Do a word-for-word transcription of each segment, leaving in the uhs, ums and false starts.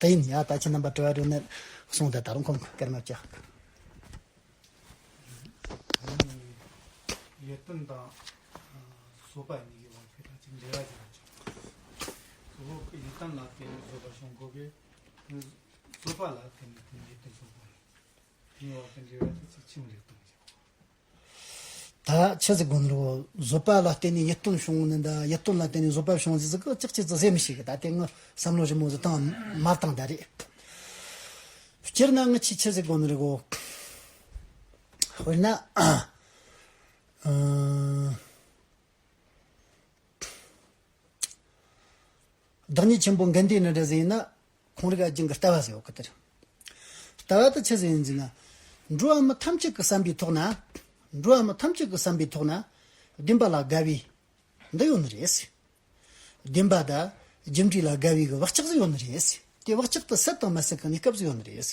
དེ་ཡིན་ཡ། ད་ཁྱེད་རྣམ་པ་དྲི་བ་དྲིས་ནས་གསུངས་ཏེ། ད་རུང་ཁོང་གིས་སྐར་མ་བརྒྱབ། ཡིད་རྟོན་དང་བཟོད་པ་གཉིས་ཀྱི་བར་གྱི་ད་ཅིག་འབྲེལ་བ་ཅིག་ཡོད་ཀྱང་། གཙོ་བོ་ཡིད་རྟོན་ལ་བརྟེན་ནས་བཟོད་པ་བྱུང་དགོས་པས། བཟོད་པ་ལ་བརྟེན་ནས་དེ་ཡིད་རྟོན་བྱུང་དགོས་པས། དེའི་བར་གྱི་འབྲེལ་བ་དེ་ཅིག་ཆི་མོ་རེད་བསྟན་ཀྱང་། ད་ཆི་ཟིག་དགོས་ནི་རེད། བཟོད་པ་ལ་བརྟེན་ནས་ཡིད་རྟོན་བྱུང་ནི་འདྲ། ཡིད་རྟོན་ལ་བརྟེན་ནས་བཟོད་པ་བྱུང་ཟིག་ཟིག་གི་ཅག་ཅི་ཙི་ཟེར་མི་ཤེས་གི། ད་དེ་ངས་བསམ་བློ་ཞིབ་མོ་ཟིག་བཏང་མ་བཏང་ད་རེད། སྤྱིར་ན་ངས་ཆི་ཆི་ཟིག་དགོས་ནི་རེད་གོ། དཔེར་ན། ཨ། བདག་ཉིད་ཆེན་པོ་དགེ་འདུན་ནི་འདྲ་ཟིག་ཡིན་ན། ཁོང་རིག་ཨ་རྒྱན་གྱི་ལྟ་བ་ཟེར་ཡོད་གི། དེར་ལྟ་བ་དེ་ཆི་ཟིག་ཡིན་ཟེར་ན། འགྲོ་བ་མི་ཐམས་ཅད་ཀྱི་བསམ་པའི་ཐོག་ན། འགྲོ་བ་མི་ཐམས་ཅད་ཀྱི་བསམ་པའི་ཐོག་ན། བདེན་པ་ལ་དགའ་བའི་འདི་ཡོད་ནི་རེད། བདེན་པ་དང་རྒྱུ་འབྲས་ལ་དགའ་བའི་གི་བག་ཆགས་ཟིག་ཡོད་ནི་རེད། དེ་བག་ཆགས་དེ་སད་དང་མ་སད་གི་གནས་སྐབས་ཟིག་ཡོད་ནི་རེད།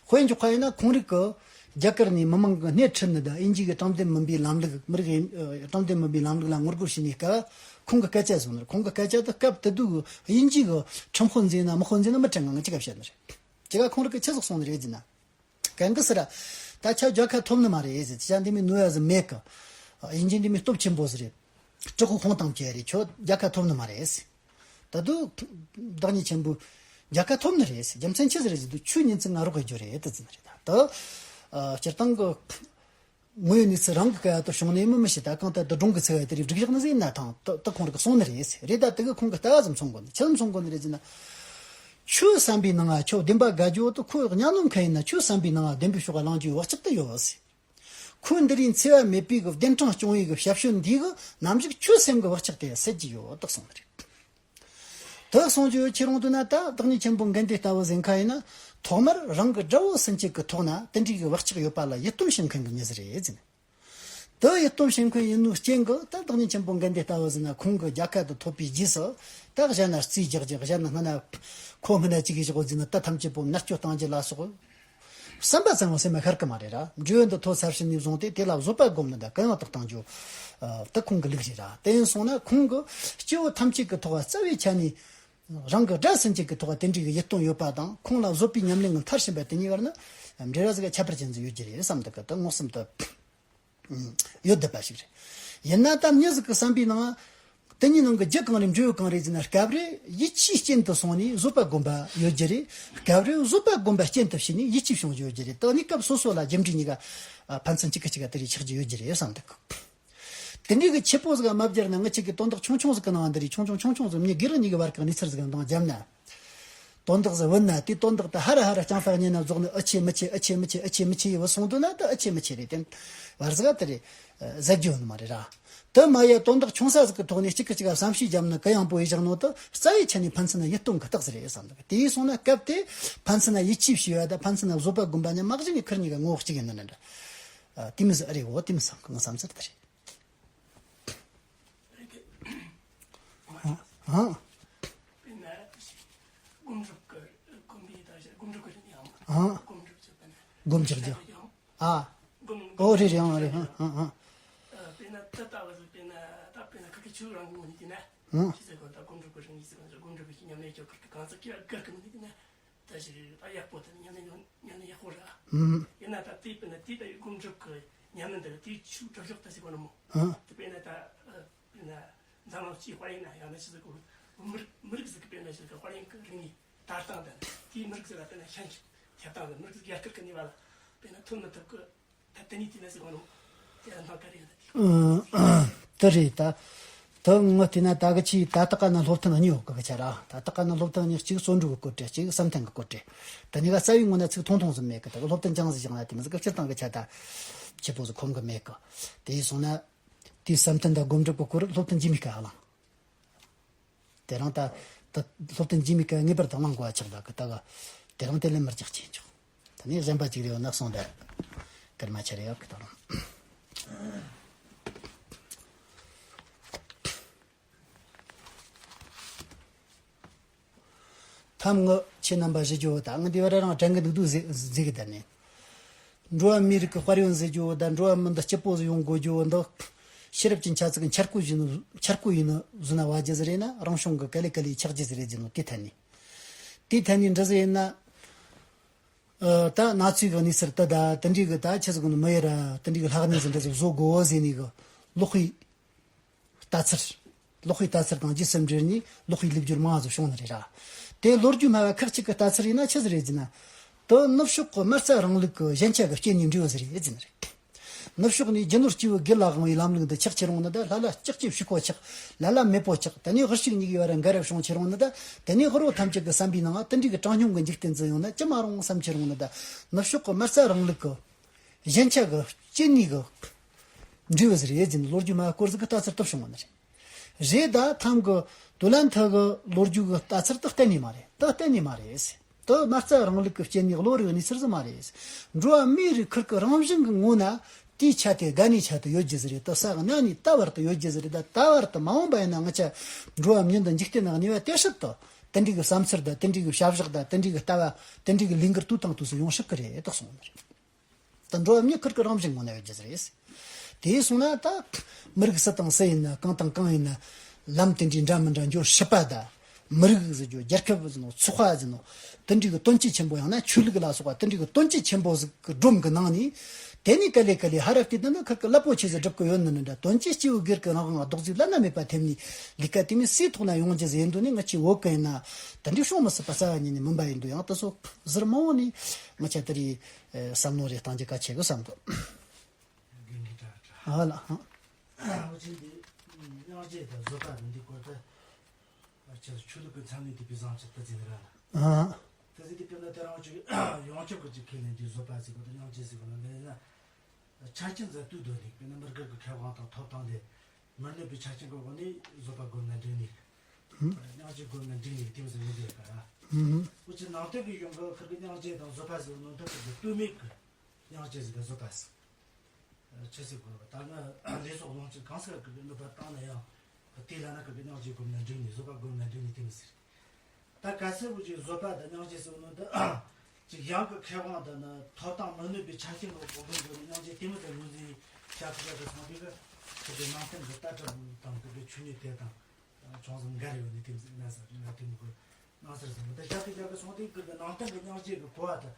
དཔེ་འཇོག་པ་ཡིན་ན། ཁོང་རིག་གི་རྒྱ་གར་ནས་མི་མང་གི་སྣེ་ཁྲིད་ནི་དང་། དབྱིན་ཇི་གི་དྲང་བདེན་མིན་པའི་ལམ་ལུགས། མི་རིགས་ཨེ། དྲང་བདེན་མིན་པའི་ལམ་ལུགས་ལ་ངོ་རྒོལ་བྱས་ནས་སྐབས། ཁོང་གི་སྐད་ཆ་གསུངས་ནི་རེད། ཁོང་གི་སྐད་ཆ་དེ་སྐབས་དེ་དུས་དབྱིན་ཇི་གི་ཁྲིམས་དཔོན་ཟིག་ཡིན་ན་མི་དཔོན་ཟིག་ཡིན་ན་མི་དྲན་གི། ང་ཅི་ག་བཤད་ནི་རེད། ཅི་ག་ཁོང་རིག་གིས་ཆི་ཟིག་གསུངས་ནི་རེད་ཟེར་ན། གན་གི་སི་ར། ད་ཁྱོད་རྒྱལ་ཁ་ཐོབ་ནི་མ་རེད་ཟེར། ཁྱོད་འདི་མོ་ནུས་པ་ཟིག་མེད་གི། དབྱིན་ཇི་འདི་མོ་སྟོབས་ཆེན་པོ་ཟིག་རེད། དྲག་པོ་ཁོང་དང་བཅས་རེད། ཁྱོད་རྒྱལ་ཁ་ཐོབ་ནི་མ་རེད་ཟེར། ད་དུང་བདག་ཉིད་ཆེན་པོས་རྒྱལ་ཁ་ཐོབ་ནི་རེད་ཟེར། རྒྱུ་མཚན་ཆི་ཟིག་རེད་ཟེར་དུས། ཁྱོད་ཉིན་མཚན་ང་རོགས་ཡེད་རྒྱུ་རེད་དེ་ཟེར་ནི་རེད། ད་ད་སྤྱིར་བཏང་གི་དངོས་ཡོད་གནས་ཚུལ་རང་གི་སྐད་དུ་བྱུང་ནས་མི་མི་ཤེས། ད་གང་ལྟར་དུ་སྒྲུང་གི་ཚིག་དེ་རིགས་བསྒྲིགས་བཞག་ནི་ཟིག་ཡིན་ན་ཐང་། ད་ད་ཁོང་རིག་གིས་གསུངས་ནི་རེད་ཟེར། རེད། ད་དེ་གིས་ཁོང་གི་ལྟ་བ་ཟིག་མཚོན་དགོས་ནི། ཆི་ཟིག་མཚོན་དགོས་ནི་རེད་ཟེར་ན། ཁྱོད་བསམ་པའི་ནང་ང་ཁྱོད་བདེན་པ་དགའ་རྒྱུ་དེ། ཁོ་ཡག་ཉམས་ནོམ་མཁན་ཡིན་ན་ཁྱོད་བསམ་པའི་ནང་ང་བདེན་པའི་ཕྱོགས་ལ་ལངས་རྒྱུའི་བག་ཆགས་དེ་ཡོད་ཟེར། ཁོས་འདི་རིགས་འཚེ་བ་མེད་པའི་གི་བདེན་དྲང་སྐྱོང་བའི་གི་ཞབས་ཞུ་འདི་གིས་ནམ་ཞིག་ཁྱོད་སེམས་གི་བག་ཆགས་དེ་སད་རྒྱུ་ཡོད་དེ་གསུངས་ནི་རེད། དེ་གསུང་རྒྱུ་ཁྱེད་རང་དུ་ན། ད་བདག་ཉིད་ཆེན་པོ་དགེ་འདུན་ལྟ་བུ་ཟེར་མཁན་ཡིན་ན། ཐོག་མར་རང་གི་དགྲ་བོ་སུན་འབྱིན་གི་ཐོག་ན་དེ་འདྲའི་གི་བག་ཆགས་ཡོད་པ་ལ་ཡིད་རྟོན་བྱེད་མཁན་གི་མྱི་ཟིག་རེད་ཟེར་ནས། དེ་ཡིད་རྟོན་བྱེད་མཁན་ཡིན་ནོའི་རྐྱེན་གིས། ད་བདག་ཉིད་ཆེན་པོ་དགེ་འདུན་ལྟ་བུ་ཟེར་ན། ཁོང་གི་རྒྱལ་ཁ་དེ་ཐོབ་པའི་རྗེས་སུ། ད་གཞན་ན་རྩིས་རྒྱག་རྒྱུ། གཞན་ན་སྔ་ན་ཁོ་སྔ་ན་ཅི་གི་བཞག་ཡོད་ཟེར་ན། ད་ཐམས་ཅད་པོ་མནར་གཅོད་གཏོང་རྒྱུ་ལ་སོགས། བསམ་པ་ཙམ་པོ་སེམས་ལ་ཤར་གི་མ་རེད་ར། འབྲས་བུ་འདི་ཐོབ་ཚར་ཕྱིན་ནས་བཟུང་སྟེ། དེ་ལ་བཟོད་པ་སྒོམ་ནི་དང་གུ་ཡངས་དུ་གཏོང་རྒྱུ། ཨ། དེ་ཁོང་གི་ལུགས་རེད་ར། དེ་ཡིན་སོང་ན་ཁོང་གིས་སྐྱེ་བོ་ཐམས་ཅད་ཀྱི་ཐོག་རྩ་བའི་ཆ་ནས་རང་གི་དགྲ་སུན་འབྱིན་གི་ཐོག་དེ་འདྲའི་གི་ཡིད་རྟོན་ཡོད་པ་དང་། ཁོང་ལ་བཟོད་པའི་ཉམས་ལེན་གྱི་མཐར་ཕྱིན་པ་དེ་གཉིས་བར་ན་འབྲེལ་བ་ཟིག་ཁྱད་པར་ཅན་ཟིག་ཡོད་རྒྱུ་རེད་བསམ་འདུག་གི། དེ་མངོན་སུམ་དུ་ཡོད་བསྡད་པ་ཞིག་རེད། ཡིན་ན་ད་མྱི་ཟིག་གི་བསམ་པའི་ནང་། དེ་གཉིས་ནང་གི་རྒྱུ་གང་རེད། འབྲས་བུ་གང་རེད་ཟེར་ན། སྐབས་རེ་ཡིད་ཆེས་རྐྱེན་དུ་སོང་ནས་བཟོད་པ་སྒོམ་པ་ཡོད་རྒྱུ་རེད། སྐབས་རེ་བཟོད་པ་སྒོམ་པ་རྐྱེན་དུ་བྱས་ནས་ཡིད་ཆེས་བྱུང་རྒྱུ་ཡོད་རྒྱུ་རེད། དེ་གཉིས་སྐབས་སོ་སོ་ལ་རྒྱུ་འབྲས་གཉིས་ཀ་ཕན་ཚུན་གཅིག་གིས་གཅིག་ག་དེ་རིགས་ཆགས་རྒྱུ་ཡོད་རྒྱུ་རེད་བསམ་འདུག། དེ་འདྲའི་གི་ཆེ་བོ་ཟིག་མ་བརྒྱབ་ན། ངེད་ཅག་གི་དོན་དག་ཆུང་ཆུང་ཟིག་གི་ནང་འདི་རིགས་ཆུང་ཆུང་ཆུང་ཆུང་ཟིག། མྱི་སྒེར་གཉིས་ཀྱི་བར་གི་གནས་ཚུལ་ཟིག་གི་ནང་བརྒྱབ་ན། དོན་དག་ཟིག་བུད་ན། དེའི་དོན་དག་དེ་ཧ་ར་ཧ་ར་རྐྱང་ས་ཉན་ན་རྫོགས་ནས། ཨ་ཆེ་མི་ཆེ། ཨ་ཆེ་མི་ཆེ། ཨ་ཆེ་མི་ཆེ་ཡེ་བུད་སོང་དུས་ན། ད་ཨ་ཆེ་མི་ཆེ་རེད། དེ་བར་ཟིག་ག་དེ་རེད་ཟེར་རྒྱུ་ཡོད་ནི་མ་རེད་ར། དེ་མ་ཡེ་དོན་དག་ཆུང་ས་ཟིག་གི་ཐོག་ནས་གཅིག་གིས་གཅིག་ག་བསམ་ཤེས་བརྒྱབ་ནས་གུ་ཡངས་པོ་ཡེ་བཞག་ནོ་དེ་རྩ་བའི་ཆ་ནས་ཕན་ཚུན་ན་ཡིད་རྟོན་གི་རྟགས་ཟིག་རེད་བསམ་འདུག། དེ་ཡིན་སོང་ན་སྐབས་དེ་ཕན་ཚུན་ན་ཡིད་ཆེས་བྱས་པ་དང་ཕན་ཚུན་ན་བཟོད་པ་སྒོམ་པ་ནི་མ་གཞི་ནས་ཁེར་གཉིས་ཀ་ངོ་བོ་གཅིག་ཡིན་ནི་འདྲ། ཨ། དེ་མོ་ཟིག་ཨེ་རེད་འོ། དེ་མོ་བསམ་གི། ངའི་བསམ་ཚུལ་དེ་རེད། ཨ། དཔེར་ན་སྒོམ་སྒྲུབ་ཀྱི་སྒོམ་པའི་ད་སྒོམ་སྒྲུབ་ཀྱི་རིགས་ནི་ཡང་། ཨ། སྒོམ་སྒྲུབ་ཀྱི་དཔེར་ན་སྒོམ་རྒྱག་རྒྱུ། ཨ། སྒོམ། ཨོ་རེད་རེད། ཨང་རེད། ཨང་ཨང་ཨང་། དཔེར་ན་དེ་ལྟ་བུ་ཟིག། དཔེར་ན་ད་དཔེར་ན་ཁ་ཁ་ཆུ་རང་གི་ངོས་ནས་བལྟས་ན། ཨང་། ཅི་ཟེར་གོ། ད་སྒོམ་སྒྲུབ་ཀྱི་རིགས་ནི་ཟེར་གོ། སྒོམ་སྒྲུབ་ཀྱི་ཉམས་ལེན་བྱེད་ཁུལ་གྱི་གང་ཟག་གིས་དགར་གི་མི་འདུག་ན། ད་ཞིག་ད་ཡག་པོ་དང་ཉམས་ལེན་ཉམས་ལེན་ཡག་པོ་ར། ཨུམ། ཡིན་ན་ད་དེ་དཔེར་ན་དེ་ལྟ་བུའི་སྒོམ་སྒྲུབ་ཀྱི་ཉམས་ལེན་འདི་ལ་དེའི་ཆུ་གྲུབ་ཕྱོགས་ད་ཟེར་གོ་ནི་མོ། ཨང་། དེ་དཔེར་ན་ད་དཔེར་ན་འཛམ་གླིང་སྤྱིའི་དཔལ་ཡོན་ན་ཡང་ན་ཅི་ཟེར་གོ། མི་རིགས་མི་རིགས་ཟིག་གི་དཔེར་ན་ཞིག་གི་དཔལ་ཡོན་གྱི་རིག་གནས་དར་སྟངས་དང་། དེའི་མི་རིགས་ཟིག་ལ་དཔེར་ན་ཤན་ཁྱབ་སྟངས་དང་། མི་རིགས་ཟིག་ཡར་སྐུལ་གྱི་ནུས་པ་ལ་དཔེར་ན་ཐོན་མི་ཐུབ་གི། ད་དེ་ནས་དེ་ན་ཟེར་གོ་ནོ། དེ་ལ་སྣང་ག་རེ་ཡོད་ན་དེ། ཨང་། དེ་རེད་ད། དེ་ངོ་བལྟས་ན་ད་གི་ཆི། ད་ལྟ་ག་ན་སློབ་ཐུན་གཉིས་ཡོད་གི་གི་ཆ་ར། ད་ལྟ་ག་ན་སློབ་ཐུན་གཉིས། གཅིག་རྩོད་འགྲུས་གི་སྐོར་རེད། གཅིག་བསམ་གཏན་གི་སྐོར་རེད། དེ་གཉིས་ཀ་རྩ་བའི་ངོས་ན་ཚིག་ཐུང་ཐུང་ཟིག་མེད་གི། ད་གི་སློབ་ཐུན་རྐྱང་ཟིག་བཞག་ན་དེ་མོ་ཟིག་གི། སྤྱིར་བཏང་གི་ཆ་ད་ཆེ་བོ་ཟིག་ཁོམ་གི་མེད་གི། དེ་ཡིན་སོང་ན། དེའི་བསམ་གཏན་དང་སྒོམ་སྒྲུབ་ཀྱི་སྐོར་སློབ་ཐུན་རྗེས་མའི་སྐབས་ལ། དེ་རིང་ད་ད་སློབ་ཐུན་རྗེས་མའི་སྐབས་ངེས་པར་དུ་གླེང་དགོས་པ་ཆགས་འདུག་གི། ད་ག་དེ་རིང་དེ་ལས་མར་རྒྱག་ཆེན་ཆོག། ད་ནི་གཞན་པ་ཅིག་རེ་ཡོད་ན་གསུངས་ད། སྐར་མ་ཆ་རེ་ཡོད་གི། ད་རུང་ཐམ་ངོ་ཆེ་རྣམ་པ་ཞུ་རྒྱུ། ད་ང་འདི་བར་རང་དྲན་གི་འདུག་འདུག་ཟེ་ཟེ་གི། ད་ནི་འགྲོ་བ་མིའི་རིགས་ཀྱི་དཔལ་ཡོན་ཟེར་རྒྱུ་ད། འགྲོ་བ་མི་འདི་སྐྱིད་པོ་ཟིག་ཡོང་དགོས་རྒྱུ་འདི། ཤེས་རབ་ཀྱི་ཆ་ཚིག་གི་འཆར་སྒོ་ཡིན་ནོ། འཆར་སྒོ་ཡིན་ནོ་བཟོ་ན་བ་རྒྱུ་ཟིག་རེད་ན། རང་བྱུང་གི་ག་ལེ་ག་ལེ་ཆགས་རྒྱུ་ཟིག་རེད་ཟེར་ནོ། དེ་ཐད་ནས། དེའི་ཐད་ནས་འདྲ་ཟིག་ཡིན་ན། ཨ། ད་ན་ཚོད་གི་གནས་ཚུལ་དེ་དང་དེ་འདྲའི་གི་ད་ཆི་ཟིག་ནི་མི་ཡི་ར་དེ་འདྲའི་གི་ལྷག་གནས་ཟིག་འདྲ་ཟིག་བཟོ་དགོས་ཟེར་ནས་གི་ཀློག་པའི་ལྟ་ཚུལ། ཀློག་པའི་ལྟ་ཚུལ་དང་རྗེས་སུ་འབྲེལ་ནས་ཀློག་པའི་ལེབ་སྦྱོར་མང་ཟིག་བྱུང་ནི་རེད་ར། དེ་ལོ་རྒྱུས་སྨྲ་བ་ཁག་ཅིག་གི་ལྟ་ཚུལ་ཡིན་ན་ཆི་ཟིག་རེད་ཟེར་ན། དེ་ནུབ་ཕྱོགས་གི་མ་རྩ་རིང་ལུགས་གི་ཞན་ཆ་གི་རྐྱེན་ནས་འབྲས་བུ་ཟིག་རེད་ཟེར་ནི་རེད། ནུབ་ཕྱོགས་ནས་རྒྱུ་ནོར་སྐྱེ་བོ་སྒེར་ལ་དབང་བའི་ལམ་ལུགས་འདི་ཆགས་ཁྱེར་འོང་ནི་ད། ལྷ་ལ་ལྕགས་ཀྱུ་ཕྱུག་པོ་ཆགས། ལ་ལ་མེད་པོ་ཆགས། དེ་ནས་དབུལ་ཕྱུག་གཉིས་ཀའི་བར་འགལ་རབས་བྱུང་ཁྱེར་འོང་ནི་ད། དེ་ནས་དབུལ་བོ་ཐམས་ཅད་ཀྱི་བསམ་པའི་ནང་དེ་འདྲའི་གི་གྲངས་ཉུང་གི་འཇིག་རྟེན་ཟིག་ཡོང་ན་ཅི་མ་རུང་བསམ་ཁྱེར་འོང་ནི་ད། ནུབ་ཕྱོགས་ཀྱི་མ་རྩ་རིང་ལུགས་ཀྱི་ཞན་ཆ་གི་རྐྱེན་ནུས་གི་འབྲས་བུ་ཟིག་རེད་ཟེར་ནས་ལོ་རྒྱུས་སྨྲ་བ་སྐོར་ཟིག་གི་ལྟ་ཚུལ་དེ་བྱུང་བ་ནི་རེད། རེད་ད། ཐང་གི་དུ་ལན་ཐི་གི་ལོ་རྒྱུས་གི་ལྟ་ཚུལ་དེ་གཏན་ནས་མ་རེད། དེ་གཏན་ནས་མ་རེད། དེ་མ་རྩ་རིང་ལུགས་ཀྱི་རྐྱེན་ནུས་གློ་རིག་གནས་ཚུལ་ཟིག་མ་རེད། འགྲོ་བ་མིའི་རིགས་ཁུར་གི་རང་བཞིན་གི་ངོ་ན་དེའི་ཆ་དེ་དགའ་ནས་ཆ་དེ་ཡོད་རྒྱུ་ཟིག་རེད། དེ་ས་གི་གནའ་ནས་ད་བར་དུ་ཡོད་རྒྱུ་ཟིག་རེད། ད་ད་བར་དུ་མ་འོངས་པ་ཡིན་ན་ང་ཆ་འགྲོ་བ་མྱི་འདི་འཇིག་རྟེན་ནང་གནས་པ་དེ་ཕྱིར་དུ་དེ་འདྲའི་གི་བསམ་ཚུལ་དང་དེ་འདྲའི་གི་བྱ་བཞག་དང་དེ་འདྲའི་གི་ལྟ་བ་དེ་འདྲའི་གི་ལས་འགུལ་དུས་དང་དུས་སུ་ཡོང་སྲིད་གི་རེད་དེ་གསུངས་ནི་རེད། ད་འགྲོ་བ་མྱི་ཁུར་གི་རང་བཞིན་ངོ་ན་ཡོད་རྒྱུ་ཟིག་རེད། དེ་སོང་ན་ད་མི་རིགས་སུ་དང་སུ་ཡིན་ན། གང་དང་གང་ཡིན་ན། ལམ་དེ་འདྲའི་འདྲ་མི་འདྲ་འགྱོ་སྲིད་པ་ད། མི་རིགས་ཟེར་རྒྱུ། རྒྱལ་ཁབ་ཟེར་ནོ། ཚོགས་པ་ཟེར་ནོ། དེ་འདྲའི་གི་དོན་སྤྱི་ཆེན་པོ། ཡང་ན་ཆོས་ལུགས་ལ་སོགས་པ་དེ་འདྲའི་གི་དོན་སྤྱི་ཆེན་པོ་ཟིག་གི་སྒྲོམ་གི་ནང་ནས། དེ་ནས་ག་ལེ་ག་ལེ་ཧ་ར་བལྟས་ན་ཁུར་གི་རླབས་པོ་ཆེ་ཟིག་སྒྲུབ་གི་ཡོད་ནི་ནི་འདྲ། དོན་སྤྱི་སྐྱེ་བོ་སྒེར་གི་རང་དབང་རྡོག་རྫིས་བླ་ན་མེད་པ་ཐེབས་ནས་ལས་ཀ་དེ་མོ་སུའི་ཐོག་ན་ཡོང་རྒྱུ་ཟིག་ཡིན་དུས་ནི། ང་ཆོ་བོད་གི་ཡིན་ན་དེ་འདྲའི་བྱུང་མི་སྲིད་པ་རྩ་བ་ཉིད་ནས་མིན་པ་ཡིན་དུས། ཡང་དེ་ཚོ་ཟུར་མང་བོ་ནས་ང་ཆ་དེ་རིང་བསམ་བློ་རེ་གཏང་རྒྱུ་གལ་ཆེ་གི་བསམ་གི། རྒན་གྱིས་དྲ་དྲ། ཨ་ལ་ཧང་། འུ་ཆོ་འདི་སྙིང་རྗེ་དང་བཟོད་པ་འདི་སྐོར་དུ་ཆོས་ཆོས་ལུགས་ཀྱི་མཚན་ཉིད་དེ་བས་བཟང་ཆེ་ད་ཟེར་ར་ལ། ཨ། ད་ཟེར་དུས་དཔེར་ན་དེ་རང་ཅིག་ཡོངས་ཁྱབ་ཀྱི་ཅིག་ཁས་ལེན་དུས་བཟོད་པ་ཟེར་གོ་དང་། སྙིང་རྗེ་ཟེར་གོ་ལ། འདི་ན་ཆ་རྐྱེན་ཟེར་དུས་དོན་ནི་དཔེར་ན་མི་དགེ་གི་ཁེ་དབང་དང་ཐོབ་ཐང་དེ་མི་གནོད་པའི་ཆ་རྐྱེན་གྱི་སྒོ་ནས་བཟོད་པ་སྒོམ་ན་འགྲིག་ནི། སྙིང་རྗེ་སྒོམ་ན་འགྲིག་ནི་དེ་མོ་ཟེར་མི་འདུག་ག། འུ་ཆོ་ནང་བསྟན་གྱི་གཞུང་གི་ཁུར་གི་སྙིང་རྗེ་དང་བཟོད་པ་ཟེར་ནོ་འདི་ཁུར་གི་ལྟོས་མེད་ཀྱི། སྙིང་རྗེ་ཟེར་དང་བཟོད་པ་ཟེར། ཆི་ཟེར་དགོས་པ། ད་ནི་ལས་སོགས་ལོངས་སྤྱོད་གང་ཟག་གི་གནོད་པ་བཏང་ན་ཡང་། དེ་ལ་ན་ཁུར་གི་སྙིང་རྗེ་སྒོམ་ན་འགྲིག་ནི། བཟོད་པ་སྒོམ་ན་འགྲིག་ནི་དེ་མོ་ཟེར། ད་གལ་སྲིད་འུ་ཆོས་བཟོད་པ་དང་སྙིང་རྗེ་ཟེར་ནོ་འདི་ཅིག་གཞན་གྱི་ཁེ་དབང་དང་ནི་ཐོབ་ཐང་མི་གནོད་པའི་ཆ་རྐྱེན་གྱི་སྒོ་ནས་སྙིང་རྗེ་དེ་མོ་དེ་ངོས་འཛིན་བྱ་ཐུབ་ཡག་གི་སོང་དུས་ཀྱི་ཁུར་གི་ནང་བསྟན་གྱི་ལྟ་གྲུབ་དང་ཁུར་གི་ཆོས་ཉིད་དེ་དང་ཅུང་ཟད་འགལ་ཡོད་ནི་དེ་མོ་ཟེར་ན་ཟེར། ང་དེ་མོ་གི་སྣང་ཚུལ་ཟིན་པ་དེ་བཞག་དུས་ཀྱི་སོང་དུས་ཁུར་གི་ནང་བསྟན་གྱི་སྙིང་རྗེ་གི་གོ་བ་དེ་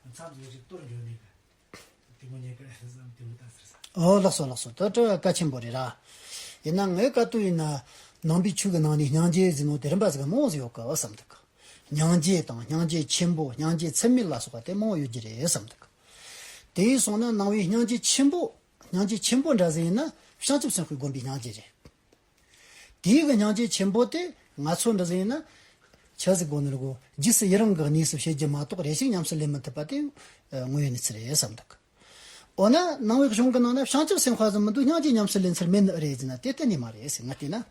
མཚམས་ཟིག་ཅིག་གཏོར་འགྱོ་ནི་གི། དེ་མོ་ཉེ་གི་བསམ་དེ་མོ་ད་ཟེར་ས། ཨོ་ལགས་སོ་ལགས་སོ། ད་དྲི་བ་གལ་ཆེན་པོ་རེད་ར། ཡིན་ན་ངའི་བཀའ་བསྡུར་ཡིན་ན་ནང་པའི་ཆོས་ཀྱི་ནང་ནས་སྙིང་རྗེ་ཟེར་ནོ་དེ་རིམ་པ་ཟིག་མང་བོ་ཟིག་ཡོད་གི་བསམ་འདུག་གི། སྙིང་རྗེ་དང་སྙིང་རྗེ་ཆེན་པོ། སྙིང་རྗེ་ཚད་མེད་ལ་སོགས་པ་དེ་མང་བོ་ཡོད་རྒྱུ་རེད་བསམ་འདུག་གི། དེ་སོང་ན་ནང་པའི་སྙིང་རྗེ་ཆེན་པོ། སྙིང་རྗེ་ཆེན་པོ་འདྲ་ཟིག་ཡིན་ན་བྱང་ཆུབ་སེམས་དཔའི་སྒོམ་པའི་སྙིང་རྗེ་རེད། དེའི་གི་སྙིང་རྗེ་ཆེན་པོ་དེ་ང་ཚོ་འདྲ་ཟིག་ཡིན་ན་ཆི་ཟིག་དགོས་ནི་རེད་གོ། རྗེས་སུ་ཡི་རང་གི་གནས་སུ་བྱེད་རྒྱུ་མ་གཏོགས་རེ་ཞིག་ཉམས་སུ་ལེན་མི་ཐུབ་པ་དེ་དངོས་ཡོད་གནས་ཚུལ་རེད་བསམ་འདུག། འོ་ན་ནང་པའི་གཞུང་གི་ནང་ན་བྱང་ཆུབ་སེམས་དཔའ་ཟིག་མི་འདུག། སྙིང་རྗེ་ཉམས་སུ་ལེན་ཚུལ་མེད་ནི་རེད་ཟེར་ན་དེ་གཏན་ནས་མ་རེད་ཟེར་ང་བལྟས་ན།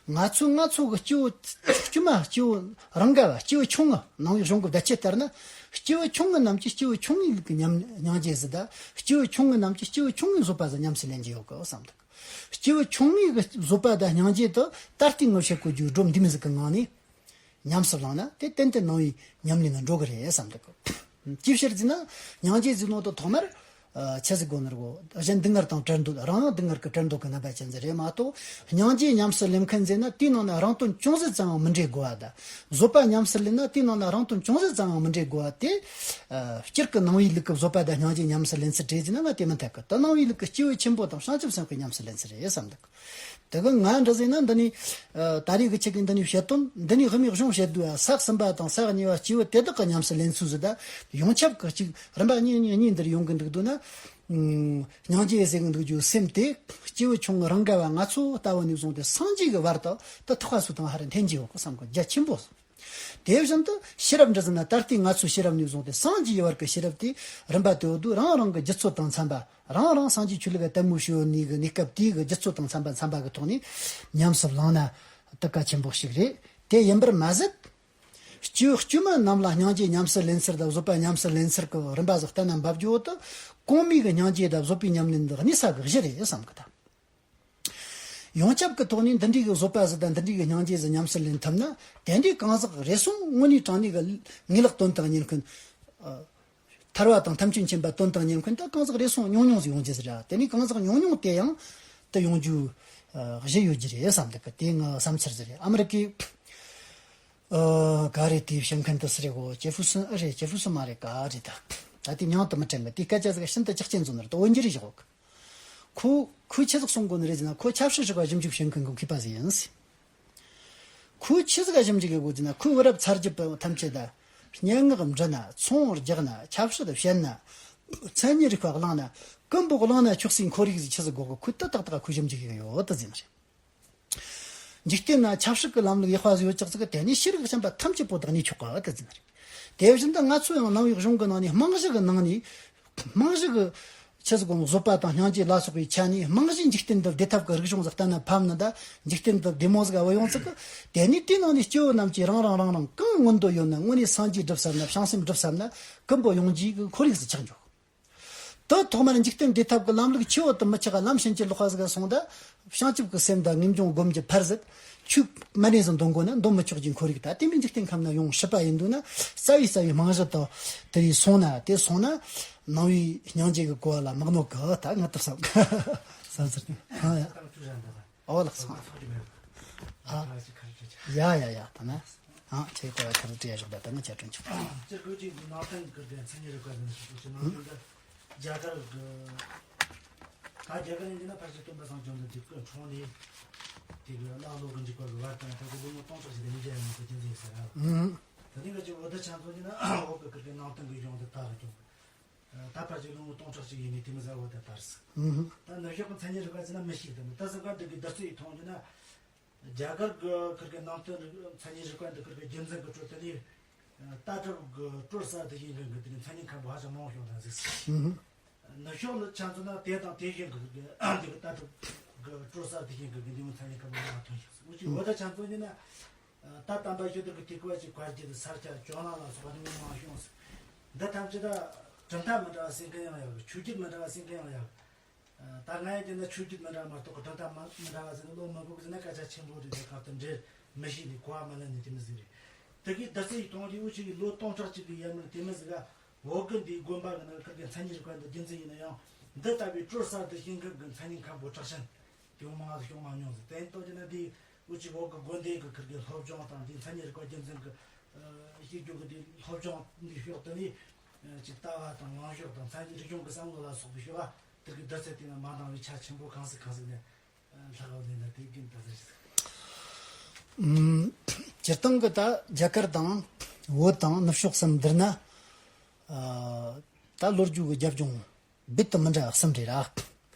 ང་ཚོ་ང་ཚོ་གི་སྐྱེ་བོ་དཀྱུས་མ། སྐྱེ་བོ་རང་ག་བ། སྐྱེ་བོ་ཆུང་ངུ། ནང་པའི་གཞུང་གི་བརྡ་ཆད་ལྟར་ན་སྐྱེ་བོ་ཆུང་ངུ་རྣམས་ཀྱི་སྐྱེ་བོ་ཆུང་ངུའི་ལུགས་ཀྱི་ཉམས་སྙིང་རྗེ་ཟིག་དང་། སྐྱེ་བོ་ཆུང་ངུ་རྣམས་ཀྱི་སྐྱེ་བོ་ཆུང་ངུའི་བཟོད་པ་ཟིག་ཉམས་སུ་ལེན་རྒྱུ་ཡོད་གི་བསམ་འདུག། སྐྱེ་བོ་ཆུང་ངུའི་གི་བཟོད་པ་དང་སྙིང་རྗེ་དེ་ད་ལྟའི་ངོ་ཤེས་གོ་རྒྱུའི་སྒྲོམ་འདི་མོ་ཟིག་གི་ངང་ནས་ཉམས་སུ་བླངས་ན་དེ་ཏན་ཏན་ནང་པའི་ཉམས་ལེན་ལ་འགྲོ་གི་རེད་བསམ་འདུག། ཅིའི་ཕྱིར་ཟེར་ན་སྙིང་རྗེ་ཟེར་ནོ་དེ་ཐོག་མར་ཨ་ཆི་ཟིག་དགོས་ནི་རེད་གོ། གཞན་སྡུག་བསྔལ་དང་བྲལ་འདོད། རང་ཡང་སྡུག་བསྔལ་གྱི་བྲལ་འདོད་ཀྱི་རྣམ་པ་ཅན་ཟིག་རེད་མ་གཏོགས། སྙིང་རྗེ་ཉམས་སུ་ལེན་མཁན་ཟེར་ན་དེའི་ནང་ན་རང་དོན་ཅུང་ཟད་ཙམ་ཡང་མི་འདྲེ་དགོས་པ་དང་། བཟོད་པ་ཉམས་སུ་ལེན་ན་དེའི་ནང་ན་རང་དོན་ཅུང་ཟད་ཙམ་ཡང་མི་འདྲེ་དགོས་པ་དེ། ཨ་སྤྱིར་གྱི་ནང་པའི་ལུགས་ཀྱི་བཟོད་པ་དང་སྙིང་རྗེ་ཉམས་སུ་ལེན་ཚུལ་རེད་ཟེར་ན་ང་དེ་མི་འཐད་གི། ད་ནང་པའི་ལུགས་ཀྱི་སྐྱེས་བུ་ཆེན་པོ་དང་བྱང་ཆུབ་སེམས་དཔའི་ཉམས་སུ་ལེན་ཚུལ་རེད་བསམ་འདུག། དེ་གི་ང་འདྲ་ཟེར་ན་འདི་ནི་ཨ་ད་རེས་ཀྱི་ཆེད་ཀྱི་འདི་ནི་བཤད་དོན་འདི་ནི་དབུ་མའི་གཞུང་བཤད་དུས་ས་གསུམ་པ་དང་ས་གཉིས་པ་སྐྱེས་བུ་དེ་དག་གི་ཉམས་སུ་ལེན་ཚུལ་ཟིག་དང་། ཡོངས་ཁྱབ་ཀྱི་ཅིག་རིམ་པ་གཉིས་གཉིས་གཉིས་འདིར་ཡོང་གི་འདུག་འདུག་ན། ཨ་སྙིང་རྗེ་ཟེར་གི་འདུག་རྒྱུ་སེམས་དེ་སྐྱེས་བུ་ཆུང་ངུ་རང་ག་བ་ང་ཚོ་ལྟ་བུ་ནས་བཟུང་སྟེ་སངས་རྒྱས་ཀྱི་བར་དུ་ད་ཐེག་པ་ཚོ་དང་ཧ་ར་འཐེན་གྱི་ཡོད་གི་བསམ་གི། རྒྱ་ཆེན་པོ། དེ་བཞིན་དུ་ཤེས་རབ་འདྲ་ཟེར་ན་ད་ལྟའི་ང་ཚོའི་ཤེས་རབ་ནས་བཟུང་སྟེ་སངས་རྒྱས་ཀྱི་བར་གྱི་ཤེས་རབ་དེ་རིམ་པ་དེ་འོ་དུ་རང་རང་གི་རྒྱུད་ཚོད་དང་འཚམ་པ། རང་རང་སངས་རྒྱས་ཆོས་ལུགས་ལ་དད་མོས་ཞུ་ནི་གི་གནས་སྐབས་དེའི་གི་རྒྱུད་ཚོད་དང་འཚམ་པ་འཚམ་པ་གི་ཐོག་ནས་ཉམས་སུ་བླངས་ན་དེ་གལ་ཆེན་པོ་ཞིག་རེད། དེ་ཡིན་པར་མ་ཟད། སྐྱེས་བུ་དཀྱུས་མ་རྣམས་ལ་སྙིང་རྗེ་ཉམས་སུ་ལེན་ཚུལ་དང་བཟོད་པ་ཉམས་སུ་ལེན་ཚུལ་གྱི་རིམ་པ་ཟིག་བསྟན་ན་འབབ་རྒྱུ་བོ་དེ། གོང་མའི་གི་སྙིང་རྗེ་དང་བཟོད་པའི་ཉམས་ལེན་འདི་གནས་ས་གི་གཞི་རེད་བསམ་གི་ད། ཡོངས་ཁྱབ་ཀྱི་ཐོག་ནས་འདི་འདྲའི་གི་བཟོད་པ་ཟིག་དང་འདི་འདྲའི་གི་སྙིང་རྗེ་ཟིག་ཉམས་སུ་ལེན་ཐུབ་ན། དེ་འདྲའི་གང་ཟག་རེ་ཟུང་དངོས་གནས་དྲང་གནས་གི་ངེས་ལེགས་དོན་དང་ཉེར་མཁོན། ཨ་ཐར་བ་དང་ཐམས་ཅད་མཁྱེན་པ་དོན་དང་ཉེར་མཁོན་ད་གང་ཟག་རེ་ཟུང་ཉུང་ཉུང་ཟིག་ཡོང་རྒྱུ་ཟིག་རེད། དེ་ནས་གང་ཟག་ཉུང་ཉུང་དེ་ཡང་དེ་ཡོང་རྒྱུ་ཨ་གཞི་ཡོད་རྒྱུ་རེད་བསམ་འདུག་གི། དེ་ངའི་བསམ་འཆར་ཟིག་རེད། ཨ་མི་རི་ཀའི་ ཨ། ག་རེ་དེ་བཤད་མཁན་དུ་སུ་རེད་གོ། ཅེ་ཧྥུ་སུན་ཨ་རེད། ཅེ་ཧྥུ་སུན་མ་རེད། ག་རེད་ད། ད་དེ་མྱིང་དུ་མི་དྲན་གི། དེ་སྐད་ཆ་ཟིག་ཤིན་ཏུ་ཇག་ཆེན་བཟོ་ནི་རེད། ད་འོན་ཀྱི་རེད་བཞག་གི། ཁོ་ཁོས་ཆི་ཟིག་གསུང་གོ་ནི་རེད་ཟེར་ན། ཁོ་ཆབ་སྲིད་རིག་པ་ཞིབ་འཇུག་བྱེད་མཁན་གི་མཁས་པ་ཟིག་ཡིན་ཟེར། ཁོས་ཆི་ཟིག་ག་ཞིབ་འཇུག་གི་གོ་ཟེར་ན། ཁོས་བུ་རབས་ཚ་རྒྱུད་པ་ཐམས་ཅད་ད་སྙན་ངག་འབྲི་ན། ཚོང་རྒྱག་ན། ཆབ་སྲིད་བཤད་ན། མཚན་ཉིད་རིག་པ་བླངས་ན། ཀུན་པོ་བླངས་ན་ཆོག་སའི་ཁོར་ཡུག་ཟིག་ཆི་ཟིག་དགོས་གི། ཁོས་ད་ཏག་ཏག་ཁོས་ཞིབ་འཇུག་གི་ཡོད་ད་ཟེར་ནི་རེད། འཇིག་རྟེན་ན་ཆབ་སྲིད་ཀྱི་ལམ་ལུགས་ཡག་པ་ཟིག་ཡོད་ཅག་ཟིག་གི། དེ་ནས་ཤེས་རིག་གཞན་པ་ཐམས་ཅད་པོ་བདག་ནས་ཆོག་གི་ད་ཟེར་ནི་རེད། དེ་བཞིན་དུ་ང་ཚོ་ཡང་ནང་པའི་གཞུང་གི་ནང་ནས་རྨང་གཞི་གི་ནང་ནས། རྨང་གཞི་གི་ཆི་ཟིག་གོ་ནོ། བཟོད་པ་དང་སྙིང་རྗེ་ལ་སོགས་པའི་ཆ་ནས། རྨང་གཞིའི་འཇིག་རྟེན་འདི་བདེ་ཐབས་ཀྱི་རིག་གཞུང་ཟིག་གཏན་ན་ཕབ་ནི་ད། འཇིག་རྟེན་འདི་བདེ་མོ་ཟིག་ག་བུད་ཡོང་ཟིག་གི། དེ་ནས་དེའི་ནང་ནས་སྐྱེ་བོ་རྣམས་ཀྱིས་རང་རང་རང་རང་གང་མངོན་འདོད་ཡོད་ན། དངོས་གནས་སངས་རྒྱས་སྒྲུབ་བསམ་ན། བྱང་སེམས་སྒྲུབ་བསམ་ན། ཀུན་པོ་ཡོང་རྒྱུའི་གི་ཁོར་ཡུག་ཟིག་ཆགས་འཇོག་དུ་ཐོག་མར་འཇིག་རྟེན་བདེ་ཐབས་ཀྱི་ལམ་ལུགས་ཆེ་བོ་དུ་མི་ཆགས། ལམ་ཕྱིན་ཅི་ལོག་པ་ཟིག་ག་སོང་ད། བྱང་ཆུབ་ཀྱི་སེམས་དང་ངེས་འབྱུང་སྒོམ་རྒྱུ་ཕར་ཟད། ཆོས་མ་ནས་ཟིན་འདོན་དགོས་ན་འདོན་མི་ཆོག་རྒྱུའི་ཁོར་ཡུག་ད། དེ་མིན་འཇིག་རྟེན་ཁམས་ན་ཡོང་སྲིད་པ་ཡིན་འདུག་ན། རྩ་བའི་རྩ་བའི་རྨང་གཞི་དུ་དེ་ཡིས་སོང་ན། དེ་སོང་ན་ནང་པའི་སྙིང་རྗེ་གི་གོ་བ་ལ་མི་གནོད་གི་ད། ང་དུ་བསམ་བསམ་ཟེར་ཏེ། ཨ་ཡ། ཨོ་ལགས་སོ། ཨ། ཡ་ཡ་ཡ། ད་ན། ཨ། ཁྱེད་ཀོ་ཡ་ཁ་རུ་ཏྲི་ཡ་ཞོག་ད། ད་ང་ཆ་གྲོན་ཆོག་སྤྱིར་བཀོད་ཅིག་ནང་བསྟན་གྱི་མཚན་ཉིད་རིག་པ་ཟེར་ནས་ཞིག་ཅིག་ནང་བསྟན་གྱི་རྒྱ་གར་གྱི། ད་རྒྱ་གར་ཡིན་གྱི་ན་ཕལ་ཆེར་སྟོན་པ་སངས་རྒྱས་བཅོམ་ལྡན་འདས་ཀྱི་འཁྲུངས་ནས་དེ་གི་ཀླ་ཀློ་གི་འཇུག་པ་གི་བར་དང་། ད་གི་ལོ་ངོ་སྟོང་ཕྲག་ཞིག་དེ་ནས་བརྒྱ་ཡང་མེད་པའི་རྒྱུ་མཚན་ཟེར་ར། ཨུ། ད་ནི་ག་ཅིག་བོད་ད་ཆ་མཚོན་གྱི་ན་བོད་གི་ཁིར་གི་ནང་བསྟན་གི་གཞུང་དེ་དར་ཀྱང་། ད་ཕལ་ཆེར་ལོ་ངོ་སྟོང་ཕྲག་ཅིག་ཡིན་ནས་དེ་མི་ཟ་བོ་དེ་དར་སི། ཨུ། ད་ནུབ་ཕྱོགས་གི་མཚན་ཉིད་རིག་པ་ཟེར་ན་མི་ཤེས། ད་ནི་ད་སི་ག་འདི་གི་བསྡུར་ཚད་ཡིས་མཐོང་གྱི་ན། རྒྱ་གར་གི་ཁིར་གི་ནང་བསྟན་རིག་མཚན་ཉིད་རིག་པ་འདི་ཁིར་གི་རྒྱུ་མཚན་གི་ཁྲོད་དུ་ནི། ལྟ་གྲུབ་གི་དཀྲོལ་ས་དེ་ཡིན་གི་གི་དེ་ནི་མཚན་ཉིད་མཁན་པོ་ཧ་ཅང་མང་བོ་བྱུང་དང་ཟིག་སི། ཨུ། ནུབ་ཕྱོགས་ལ་ཆ་མཚོན་ན་དེ་དང་དེ་བཞིན་གི་གི་འདི་གི་ལྟ་གྲུབ་གི་དཀྲོལ་ས་དེ་བཞིན་གི་གི་འདི་མོ་མཚན་ཉིད་མཁན་པོ་མང་བོ་ཐོན་ཤག་སི། འུ་ཅིག་བོད་ད་ཆ་མཚོན་ཡིན་ན། ད་དམ་པ་ཞི་བདེ་གི་ཐེག་པ་ཅིག་བཀའ་བརྒྱུད་ས་སྐྱ་ཇོ་ནང་ལ་སོགས་པ་དེ་མོ་མང་བྱུང་སི། འདི་ཐམས་ཅད་ད་གྲུབ་མཐའ་མི་འདྲ་བ་ཟེར་མཁན་ཡང་ཡོད། ཆོས་བརྒྱུད་མི་འདྲ་བ་ཟེར་མཁན་ཡང་ཡོད། ད་ང་ཡང་དེ་འདྲ་ཆོས་བརྒྱུད་མི་འདྲ་མ་གཏོགས་གི་གྲུབ་མཐའ་མ་མི་འདྲ་བ་ཟེར་ནས་ལོ་མང་པོ་གི་ཟེར་ན་སྐད་ཆ་ཆེན་པོ་རེད། དེ་སྐབས་དུ་འབྲེལ་མི་ཤེས་ནས་གོ་བ་མི་ལེན་ནས་དེ་མི་ཟིག་རེད། དེ་གི་བསྡུར་ཚད་ཡིས་མཐོང་དུས་འུ་ཅག་གི་ལོ་སྟོང་ཕྲག་གཅིག་གི་ཡར་མར་དེ་མི་ཟིག་ག་བོད་གི་འདིའི་དགོན་པ་གི་ནང་ཁུལ་གི་མཚན་ཉིད་རིག་པ་འདི་རྒྱུ་མཚན་ཡིན་ན་ཡང་། འདི་ལྟ་བུའི་དཀྲོལ་ས་དེ་བཞིན་གི་གི་མཚན་ཉིད་མཁན་པོ་དྲག་ཞན་དེ་མོ་མང་ང་ཟིག་བྱུང་མ་མྱོང་ཟིག་དེ་ཡིན་དོ་ཅི་ན་དེ། འུ་ཅག་བོད་ཀྱི་དགོན་སྡེ་གི་ཁིར་གི་སློབ་སྦྱོང་དང་དེའི་མཚན་ཉིད་རིག་པ་རྒྱུན་འཛིན་གི་ཤེས་རྒྱུ་གི་དེ་སློབ་སྦྱོང་འདི་ཕྱོགས་དེ་ནས་ཅིག་ལྟ་བ་དང་ངང་ཕྱོགས་དང་མཚན་ཉིད་རིག་གཞུང་གི་བསམ་བློ་ལ་སོགས་པའི་ཕྱོགས་ལ་དེ་གི་བསྡུར་ཚད་དེ་ན་མ་འདང་བའི་ཆ་ཆེན་པོ་གང་ཟིག་གང་ཟིག་ནས་ལྷག་ཡོད་ནས་ན་དེ་རྒྱུན་ད་ཟེར་ཞིག་ཨུམ། སྤྱིར་བཏང་གི་ད་རྒྱ་གར་དང་བོད་དང་ནུབ་ཕྱོགས་སམ་བསྡུར་ན། ཨ། ད་ལོ་རྒྱུས་ཀྱི་རྒྱབ་ལྗོངས་རྦད་དེ་མི་འདྲ་བ་གསུམ་རེད་ར།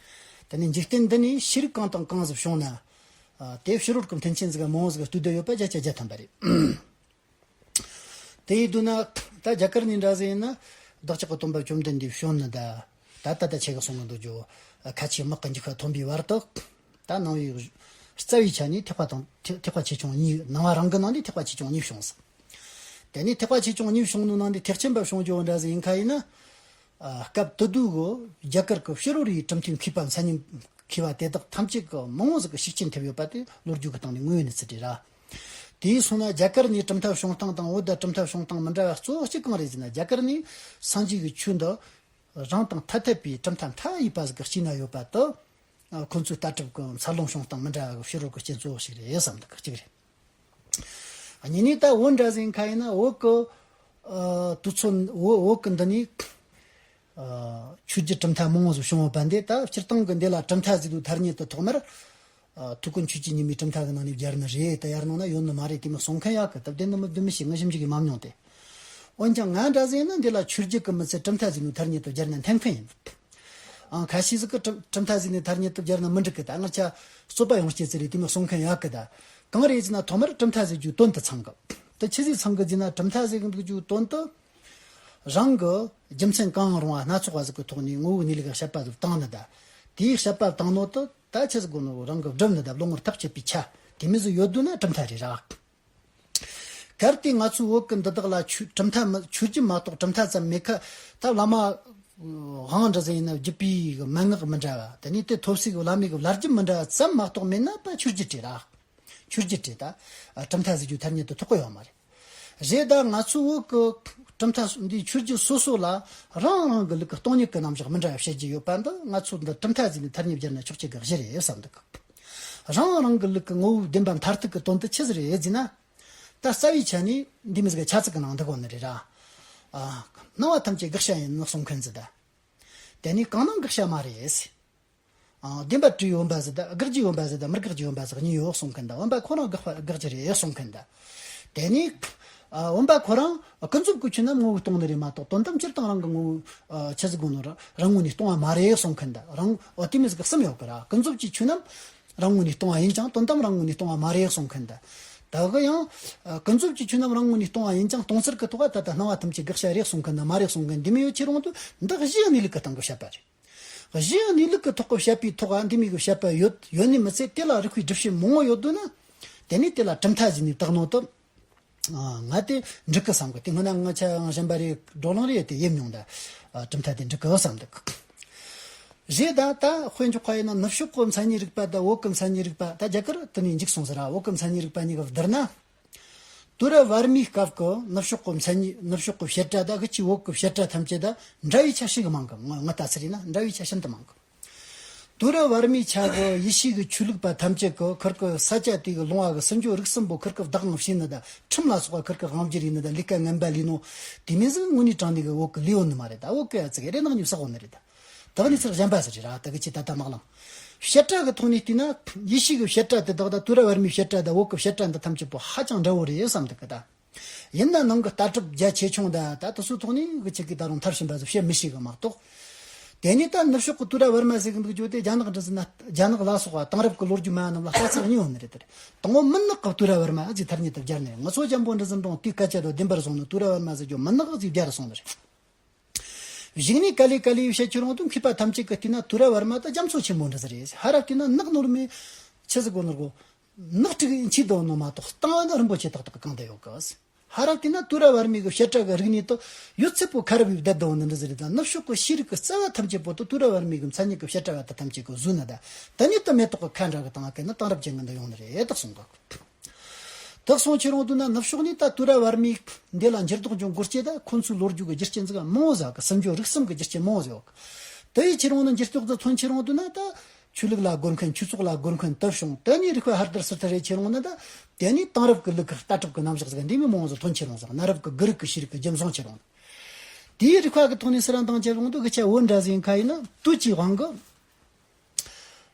དེ་ནས་འཇིག་རྟེན་འདི་ནས་ཤེས་རིག་གང་དང་གང་ཟིག་བྱུང་ན། ཨ། དེ་ཕྱི་རོལ་གྱི་མཐུན་རྐྱེན་ཟིག་མང་བོ་ཟིག་ལྟོས་བསྡད་ཡོད་པ་བརྒྱ་ཆ་བརྒྱ་ཐམ་པ་རེད། དེ་ཡིན་དུས་ན་ད་རྒྱ་གར་ནས་འདྲ་ཟིག་ཡིན་ན། བདག་ཅག་གི་སྟོན་པ་བཅོམ་ལྡན་འདས་བྱོན་ནི་ད། ད་ད་ད་ཆེ་གི་སོང་གི་འདུག་རྒྱུ། ཁ་ཆེ་དམག་གི་འཇིགས་པ་ཐོན་པའི་བར་དུ། ད་ནང་པའི་རྩ་བའི་ཆ་ནས་ཐེག་པ་དང་ཐེག་ཐེག་པ་ཆེ་ཆུང་གཉིས། ནང་པ་རང་གི་ནང་ནས་ཐེག་པ་ཆེ་ཆུང་གཉིས་བྱུང་ཟིག་དེ་ནས་ཐེག་པ་ཆེ་ཆུང་གཉིས་བྱུང་ནོ་ནང་ནས་ཐེག་ཆེན་པ་བྱུང་རྒྱུ་འདྲ་ཟིག་ཡིན་ཁ་ཡིན་ན། ཨ། སྐབས་དེ་དུས་གི་རྒྱ་གར་གི་ཕྱི་རོལ་ཡི་གྲུབ་མཐའི་མཁས་པ་མཚན་ཉིད་མཁས་པ་དེ་དག་ཐམས་ཅད་ཀྱི་མང་བོ་ཟིག་གི་ཤུགས་རྐྱེན་ཐེབས་ཡོད་པ་དེ་ལོ་རྒྱུས་ཀྱི་སྟེང་ནས་དངོས་ཡོད་གནས་ཚུལ་རེད་ར། དེ་ཡིན་སོང་ན་རྒྱ་གར་ནས་གྲུབ་མཐའ་བྱུང་སྟངས་དང་བོད་ད་གྲུབ་མཐའ་བྱུང་སྟངས་མི་འདྲ་བ་གཙོ་བོ་གཅིག་གང་རེད་ཟེར་ན། རྒྱ་གར་ནས་སངས་རྒྱས་ཀྱི་ཆོས་འདི་རང་དང་ཐ་དད་པའི་གྲུབ་མཐའ་མཐའ་ཡས་པ་ཟིག་གི་དཀྱིལ་ན་ཡོད་པ་དེ། ཁོ་ཚོའི་ལྟ་གྲུབ་ཀྱི་འཚར་ལོངས་བྱུང་སྟངས་མི་འདྲ་བ་གི་ཕྱི་རོལ་གྱི་རྐྱེན་གཙོ་བོ་ཞིག་རེད་བསམ་འདུག་གཅིག་རེད། གཉིས་ནས་ད་བོད་འདྲ་ཟིག་ཁ་ཡིན་ན་བོད་ཀྱི། ཨ། དུས་ཚོད་བོད་བོད་ཀྱི་འདི་ནས། ཨ། ཆོས་བརྒྱུད་གྲུབ་མཐའ་མང་བོ་ཟིག་བྱུང་བ་པ་འདི་ད་སྤྱིར་བཏང་གི་འདི་ལ་གྲུབ་མཐའ་ཟེར་དུས་ཐ་སྙད་དུ་ཐོག་མར། ཨ། ཐུའུ་བཀྭན་ཆོས་ཀྱི་ཉི་མའི་གྲུབ་མཐའ་གི་ནང་ནས་སྦྱར་ནི་རེད། ད་ཡར་ནང་ན་ཡོད་ནི་མ་རེད་དེ་མོ་གསུང་མཁན་ཡོད་གི། སྟབས་བདེ་ནི་མི་བདེ་མི་ཤེས། ང་ཞིབ་འཇུག་གི་མ་མྱོང་སྟེ། འོན་ཀྱང་ང་འདྲ་ཟིག་ཡིན་ན་འདི་ལ་ཆོས་བརྒྱུད་ཀྱི་མི་ཚད་གྲུབ་མཐའ་ཟེར་ནི་ཐ་སྙད་དུ་སྦྱར་ན་འཐེན་མཁན་ཡིན། ཨང་། ཁ་ཤས་ཟིག་གིས་གྲུབ་གྲུབ་མཐའ་ཟེར་ནས་ཐ་སྙད་དུ་སྦྱར་ན་མི་འགྲིག་གི། ད་ང་ཆ་རྩོད་པ་ཡོང་སྤྱད་ཚེ་རེད་དེ་མོ་གསུང་མཁན་ཡོད་གི། ད་གང་རེད་ཟེར་ན་ཐོག་མར་གྲུབ་མཐའ་ཟེར་རྒྱུའི་དོན་དུ་ཚང་གི། དེ་ཆི་ཟིག་ཚང་གི་ཟེར་ན་གྲུབ་མཐའ་ཟེར་གི་འདུག་རྒྱུའི་དོན་དུ། རང་གི་རྒྱུ་མཚན་གང་རུང་བ་སྣ་ཚོགས་པ་ཟིག་གི་ཐོག་ནས་ངོ་བོའི་གནས་ལུགས་བཤད་པ་ཟིག་བཏང་ནི་ད། དེའི་བཤད་པ་བཏང་ནོ་དེ་ད་ཆི་ཟིག་དགོས་ནོ། རང་གི་སྒྲུབ་ནི་ད་བློ་ངོར་ཐག་བཅད་པའི་ཆ་དེ་མོ་ཟིག་ཡོད་དུས་ན་གྲུབ་མཐའ་རེད་ར། གལ་ཏེ་ང་ཚོའི་བོད་ཀྱི་འདི་དག་ལ་ཆོས་གྲུབ་མཐའ་མི་ཆོས་བརྒྱུད་མ་གཏོགས་གྲུབ་མཐའ་ཙམ་མེད་ཁ། ད་བླ་མ་དབང་འདྲ་ཟིག་ཡིན་ན་བརྒྱུད་པའི་མན་ངག་མི་འདྲ་བ། དེ་ནས་དེ་ཐོབ་སའི་བླ་མའི་བླ་བརྒྱུད་མི་འདྲ་བ་ཙམ་མ་གཏོགས་མེད་ན་ད་ཆོས་བརྒྱུད་རེད་ར། ཆོས་བརྒྱུད་རེད་ད། གྲུབ་མཐའ་ཟེར་རྒྱུ་ཐ་སྙད་དུ་ཐོགས་གི་ཡོད་མ་རེད། རེད། ད་ང་ཚོའི་བོད་ཀྱི་གྲུབ་མཐའ་འདིའི་ཆོས་བརྒྱུད་སོ་སོ་ལ་རང་རང་གི་ལུགས་ཀྱི་སྟོང་ཉིད་ཀྱི་རྣམ་གཞག་མི་འདྲ་བ་བཤད་ཀྱི་ཡོད་པ་འདི་ང་ཚོ་འདི་གྲུབ་མཐའ་ཟེར་ནས་ཐ་སྙད་སྦྱར་ན་ཆོག་ཆེ་གི་གཞི་རེད་བསམ་འདུག་རང་རང་གི་ལུགས་ཀྱི་ངོ་བོའི་བདེན་པ་མཐར་ཐུག་གི་དོན་དུ་ཆི་ཟིག་རེད་ཟེར་ན། ད་རྩ་བའི་ཆ་ནས་འདི་མི་ཟིག་གི་ཆ་ཚིག་གི་ནང་འདུག་གོ་ནི་རེད་ར། ཨ། སྣང་བ་ཐམས་ཅད་དགག་བྱ་ཡིན་ནོ་གསུང་མཁན་ཟིག་ད། དེ་ནས་གང་སྣང་དགག་བྱ་མ་རེད། ཨ། བདེན་པར་གྲུབ་ཡོད་པ་ཟིག་ད། དགག་རྒྱུ་ཡོད་པ་ཟིག་ད། མི་དགག་རྒྱུ་ཡོད་པ་ཟིག་གཉིས་ཡོད་གསུང་མཁན་ད། བུམ་པ་ཁོ་རང་དགག་པ་དགག་རྒྱུ་རེད་གསུང་མཁན་ད། དེ་ནས། ཨ། བུམ་པ་ཁོ་རང་ཀུན་རྫོབ་ཀྱི་ཆོས་རྣམས་ངོ་བོས་སྟོང་ནི་རེད་མ་གཏོགས། དོན་དམ་སྤྱིར་བཏང་རང་གི་ངོ་བོ། ཨ། ཆི་ཟིག་དགོས་ནོ་ར། རང་ངོས་ནས་སྟོང་བ་མ་རེད་གསུང་མཁན་ད། རང་། ཨོ། དེ་མི་ཟིག་གི་གསུམ་ཡོད་གི་ར། ཀུན་རྫོབ་ཀྱི་ཆོས་རྣམས་རང་ངོས་ནས་སྟོང་བ་ཡིན་ཀྱང་དོན་དམ་རང་ངོས་ནས་སྟོང་བ་མ་རེད་གསུང་མཁན་ད། ད་གི་ཡང་། ཨ། ཀུན་རྫོབ་ཀྱི་ཆོས་རྣམས་རང་ངོས་ནས་སྟོང་བ་ཡིན་ཀྱང་སྟོང་ཚུལ་གྱི་ཐོག་ད་ལྟ་སྣང་བ་ཐམས་ཅད་དགག་བྱ་རེད་གསུང་མཁན་ད། མ་རེད་གསུང་མཁན་འདི་མི་ཡོད་ཁྱེར་ཡོང་དུས། འདི་གཞིའི་གནས་ལུགས་ཀྱི་སྟེང་གི་བཤད་པ་རེད། གཞིའི་གནས་ལུགས་ཀྱི་ཐོག་གི་བཤད་པའི་ཐོག་འདི་མི་གི་བཤད་པ་ཡོད། ཡོད་ནི་མི་ཚད་དེ་ལ་རིགས་པའི་སྒྲུབ་བྱེད་མང་བོ་ཡོད་དུས་ན། དེ་ནས་དེ་ལ་གྲུབ་མཐའ་བཞིན་ནས་བཏགས་ནོ་དུ། ཨ། ང་དེ་འགྲིག་གི་བསམ་གི། དེ་སྔོན་ན་ང་ཆ་ཡང་གཞན་པ་རེ་བགྲོ་གླེང་རེ་དེ་ཡེད་མྱོང་ད། ཨ། གྲུབ་མཐའ་དེ་འགྲིག་གི་བསམ་འདུག། རེད་ད། ད་དཔེ་འཇོག་པ་ཡིན་ན་ནུབ་ཕྱོགས་ཀྱི་མཚན་ཉིད་རིག་པ་དང་བོད་ཀྱི་མཚན་ཉིད་རིག་པ། ད་རྒྱ་གར་དེ་ནས་འཇིག་སོང་ཟེར་ར། བོད་ཀྱི་མཚན་ཉིད་རིག་པ་གཉིས་ཀྱི་བསྡུར་ན། དུས་རབས་བར་མའི་སྐབས་ཀྱི་ནུབ་ཕྱོགས་ཀྱི་མཚན་ཉིད། ནུབ་ཕྱོགས་ཀྱི་བཤད་གྲྭ་དང་གི་ཆེ་བོད་ཀྱི་བཤད་གྲྭ་ཐམས་ཅད་ད་འདྲ་བའི་ཆ་ཞིག་མང་གི། ང་ང་ལྟ་ཚུལ་ཡིན་ན་འདྲ་བའི་ཆ་ཤིན་ཏུ་མང་གི། དུས་རབས་བར་མའི་ཆ་གི་ཡེ་ཤུ་གི་ཆོས་ལུགས་པ་ཐམས་ཅད་ཀྱི་ཁུར་གི་ས་ཆ་དེ་གི་ལུང་བ་གི་སྲིད་འབྱོར་རིག་གསུམ་པོ་ཁུར་གི་བདག་དབང་བྱས་ནི་ད། ཁྲིམས་ལ་སོགས་པ་ཁུར་གི་དབང་སྒྱུར་ཡས་ནི་ད། ལས་ཀ་ངན་པ་ལས་ནོ་དེ་མོ་ཟིག་དངོས་གནས་དྲང་གནས་གི་བོད་གི་ལས་ཡོད་ནི་མ་རེད་ད། བོད་གི་ཡ་ཙི་གེ་རེ་ནག་ཉོས་བསགས་ཡོད་ནི་རེད་ད། ད་གནས་ཚུལ་གཞན་པ་ཟིག་རེད་ར། ད་གི་ཆེ་ད་ལྟ་མ་གླེང་། བཤད་གྲྭ་གི་ཐོག་ནས་བལྟས་ན་ཡེ་ཤུ་གི་བཤད་གྲྭ་དེ་དག་དང་དུས་རབས་བར་མའི་བཤད་གྲྭ་དང་བོད་གི་བཤད་གྲྭ་འདི་ཐམས་ཅད་པོ་ཧ་ཅང་འདྲ་བོ་རེད་བསམ་འདུག་གི་ད། ཡིན་ན་ནང་གི་ལྟ་གྲུབ་རྒྱ་ཆེ་ཆུང་ད་ད་དེ་ཚོའི་ཐོག་ནས་གི་ཆེ་གི་ད་རུང་མཐར་ཕྱིན་པ་ཟིག་བཤད་མི་ཤེས་གི་མ་གཏོགས། དེ་ནས་ད་ནུབ་ཕྱོགས་གི་དུས་རབས་བར་མ་ཟེར་གི་འདུག་རྒྱུ་དེ་རྒྱ་ནག་འདྲ་ཟེར་ན། རྒྱ་ནག་ལ་སོགས་པ་དེང་རབས་གི་ལོ་རྒྱུས་སྨྲ་བ་རྣམས་ལ་ལྟ་ཚུལ་གཉིས་ཡོད་ནི་རེད་དེ། དང་པོ་མུན་ནག་གི་དུས་རབས་བར་མ་ཟིག་ཐ་སྙད་དུ་སྦྱར་ནས། ང་ཚོ་འཇམ་པོ་འདྲ་ཟེར་འདྲ་དེའི་སྐད་ཆ་དང་བདེན་པར་བཟུང་ནས་དུས་རབས་བར་མ་ཟེར་རྒྱུ་མུན་ནག་ཟིག་བརྒྱ་རུ་སོང་ནི་རེད། གཞུག་ནས་ག་ལེ་ག་ལེ་བཤད་ཁྱེར་ཡོང་དུས་མཁས་པ་ཐམས་ཅད་ཀྱིས་བལྟས་ན་དུས་རབས་བར་མ་ད་རྒྱ་མཚོ་ཆེན་པོ་འདྲ་ཟིག་རེད། ཧར་ར་བལྟས་ན་ནགས་ནོར་མེད་ཆི་ཟིག་གོ་ནོར་གོ། ནགས་དྲུག་འཁྱིལ་འདུག་ནོ་མ་གཏོགས་སྟེང་ན་རིན་པོ་ཆེ་ཏག་ཏག་གི་གང་དུ་ཡོད་གི། ཧར་ར་བལྟས་ན་དུས་རབས་བར་མའི་གི་བཤད་གྲྭ་གི་རིག་གནས་དེ་ཡོད་ཚད་པོ་ཁ་རུ་བབས་བསྡད་འདུག་ནི་འདྲ་ཟིག་རེད་ད། ནུབ་ཕྱོགས་གི་ཤེས་རིག་གི་རྩ་བ་ཐམས་ཅད་པོ་དེ་དུས་རབས་བར་མའི་གི་མཚན་ཉིད་གི་བཤད་གྲྭ་བ་དེ་ཐམས་ཅད་གིས་བཟོས་ནི་ད། དེ་ནས་དེ་མེ་ཏོག་གི་ཁ་འདྲ་གི་སྟེང་ང་བཀལ་ན་དེང་རབས་ཅན་གི་འདི་ཡོང་ནི་རེད་ད་གསུང་གི། དེ་གསུང་ཁྱེར་ཡོང་དུས་ན་ནུབ་ཕྱོགས་ནས་ད་དུས་རབས་བར་མའི་འདི་ལ་འགྱུར་ལྡོག་འབྱུང་དགོས་རྐྱེན་ད་ཁོང་ཚོའི་ལོ་རྒྱུས་ཀྱི་རྒྱུ་རྐྱེན་ཟིག་མང་བོ་ཟིག་གི། སྲིད་འབྱོར་རིག་གསུམ་གྱི་རྒྱུ་རྐྱེན་མང་བོ་ཟིག་ཡོད་གི། དེ་ཡི་ཁྱེར་ཡོང་ན་འགྱུར་ལྡོག་དེ་མཚོན་ཁྱེར་ཡོང་དུས་ན་ད་ཆོས་ལུགས་ལ་དགོས་མཁན། ཆོས་ཚོགས་ལ་དགོས་མཁན་དེ་བྱུང་། དེ་ནས་རིག་པ་ཧར་དར་ཚུར་དར་རེ་ཁྱེར་ཡོང་ན་ད་དེ་ནས་དེང་རབས་ཀྱི་ལུགས་ཀྱི་ལྟ་གྲུབ་ཀྱི་རྣམ་གཞག་ཟིག་འདི་མོ་མང་བོ་ཟིག་ཐོན་ཁྱེར་ཡོང་ཟིག། གནའ་རབས་ཀྱི་གུ་རུ་གི་ཤེས་རིག་གི་རྒྱུ་མཚན་ཁྱེར་ཡོང་། དེའི་རིག་པ་གི་ཐོག་ནས་སུ་ར་འདང་བརྒྱབ་ཡོང་དུས་གི་ཆ་བོད་འདྲ་ཟིག་ཡིན་ཁ་ཡིན་ན་དུས་ཀྱི་དབང་གིས།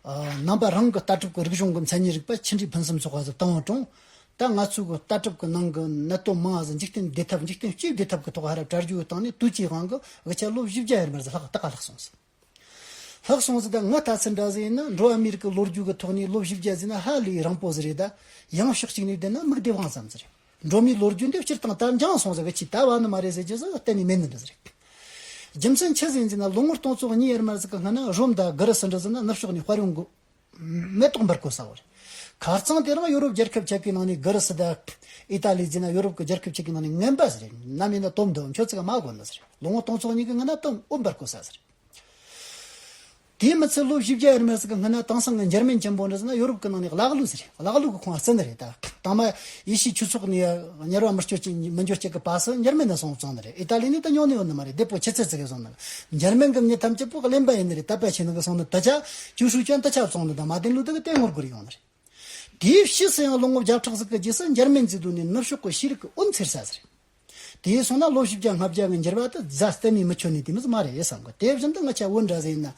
ཨ། ནང་པ་རང་གི་ལྟ་གྲུབ་ཀྱི་རིག་གཞུང་གི་མཚན་ཉིད་རིག་པ་ཆི་འདྲའི་ཕུན་སུམ་ཚོགས་པ་ཟིག་བཏང་བ་དང་། ད་ང་ཚོའི་གི་ལྟ་གྲུབ་ཀྱི་ནང་གི་གནད་དོན་མང་བ་ཟིག་འཇིག་རྟེན་བདེ་ཐབས། འཇིག་རྟེན་སྤྱིའི་བདེ་ཐབས་ཀྱི་ཐོག་ཧར་ར་གྲ་སྒྲིག་བཏང་ནས་དུས་ཀྱི་དབང་གིས་གི་ཆ་ལོ་བཞི་བརྒྱ་ཡར་མར་ཟིག་ལྷག་ཏག་ལྷག་སོང་ཟིག། ལྷག་སོང་ཟིག། ད་ང་ལྟ་ཚུལ་འདྲ་ཟིག་ཡིན་ན་འགྲོ་བ་མིའི་རིགས་ཀྱི་ལོ་རྒྱུས་ཀྱི་ཐོག་ནས་ལོ་བཞི་བརྒྱ་ཟེར་ན་ཧ་ལས་རིང་པོ་ཟིག་རེད། ད་ཡང་ཕྱོགས་གཅིག་ནས་བསྡད་ན་མིག་རྡེབ་དབང་ཙམ་ཟིག་རེད། འགྲོ་བ་མིའི་ལོ་རྒྱུས་འདི་སྤྱིར་བཏང་ད་འགྱངས་སོང་ཟིག་གི། ཆི་ད་བ་ནི་མ་རེད་ཟེར་རྒྱུ་ཟིག་གཏན་ནས་མེད་ནི་འདྲ་ཟིག་རེད། རྒྱུ་མཚན་ཆི་ཟིག་ཡིན་ཟེར་ན་ལོ་ངོ་སྟོང་ཚོ་གཉིས་ཡར་མར་ཟིག་གི་སྔ་ན་རོམ་དང་གྷི་རི་སི་འདྲ་ཟེར་ན་ནུབ་ཕྱོགས་ནས་དཔའ་རིས་གི་མེ་ཏོག་འབར་གོ་ས་བོ་རེད། ཁ་རྩང་དེ་རིང་ཡོ་རོབ་རྒྱལ་ཁབ་ཆ་གི་ནང་ནས་གྷི་རི་སི་དང་ཨི་ཏ་ལི་ཟེར་ན་ཡོ་རོབ་གི་རྒྱལ་ཁབ་ཆ་གི་ནང་ནས་ངན་པ་ཟིག་རེད། ནམ་ཡིན་ན་དོམ་འདུག་ཁྱོད་ཚོ་གིས་མ་གོ་ནི་ཟིག་རེད། ལོ་ངོ་སྟོང་ཚོ་གཉིས་གི་སྔ་ན་དོམ་འོད་འབར་གོ་ས་ཟིག་རེད། དེའི་མི་ཚད་ལོ་བཞི་བརྒྱ་ཡར་མར་ཟིག་གི་སྔ་ན་དེང་སང་གི་འཇར་མན་ཅན་པོ་འདྲ་ཟེར་ན་ཡོ་རོབ་གི་ནང་ནས་ཀླ་ཀློ་ཟིག་རེད། ཀླ་ཀློ་གི་ཁོངས་བརྩི་ནི་རེད། ད་དང་མ་ཡེ་ཤུའི་ཆོས་ཚོགས་ནས་གཉེར་བ་མི་སྐྱོར་གྱི་མི་འགྱོ་སྐྱེ་གི་པ་སི་འཇར་མན་ནས་སོང་བཙོང་ནི་རེད། ཨི་ཏ་ལི་ནས་ད་ཉོ་ནི་ཡོད་ནི་མ་རེད། དེ་པོ་ཆི་ཚད་ཟིག་གི་སོང་ནི་རེད། འཇར་མན་གི་མྱི་ཐམས་ཅད་པོ་གླེན་པ་ཡིན་ནི་རེད། དད་པ་ཆེ་ནི་གི་སོང་ནི། ད་ཆ་ཀྱུ་ཧྲུའུ་ཅན་ད་ཆ་བཙོང་ནི། ད་མ་དེ་ལུགས་དེ་གི་དེ་ངོ་རྒོལ་ཡོང་ནི་རེད། དེའི་ཕྱིས་སུ་ཡང་ལོ་ངོ་བརྒྱ་ཕྲག་ཟིག་གི་རྗེས་སུ་འཇར་མན་ཟེར་དུས་ནས་ནུབ་ཕྱོགས་ཀྱི་ཤེས་རིག་གི་འོད་འཚེར་ས་ཟིག་རེད། དེ་སོང་ན་ལོ་བཞི་བརྒྱ་ལྔ་བརྒྱ་གི་འགྱུར་བ་དེ་རྫ་གཏན་ནས་མི་ཆོད་ནི་དེ་མོ་ཟིག་མ་རེད་བསམ་གི། དེ་བཞིན་དུ་ང་ཆ་བོད་འདྲ་ཟིག་ཡིན་ན་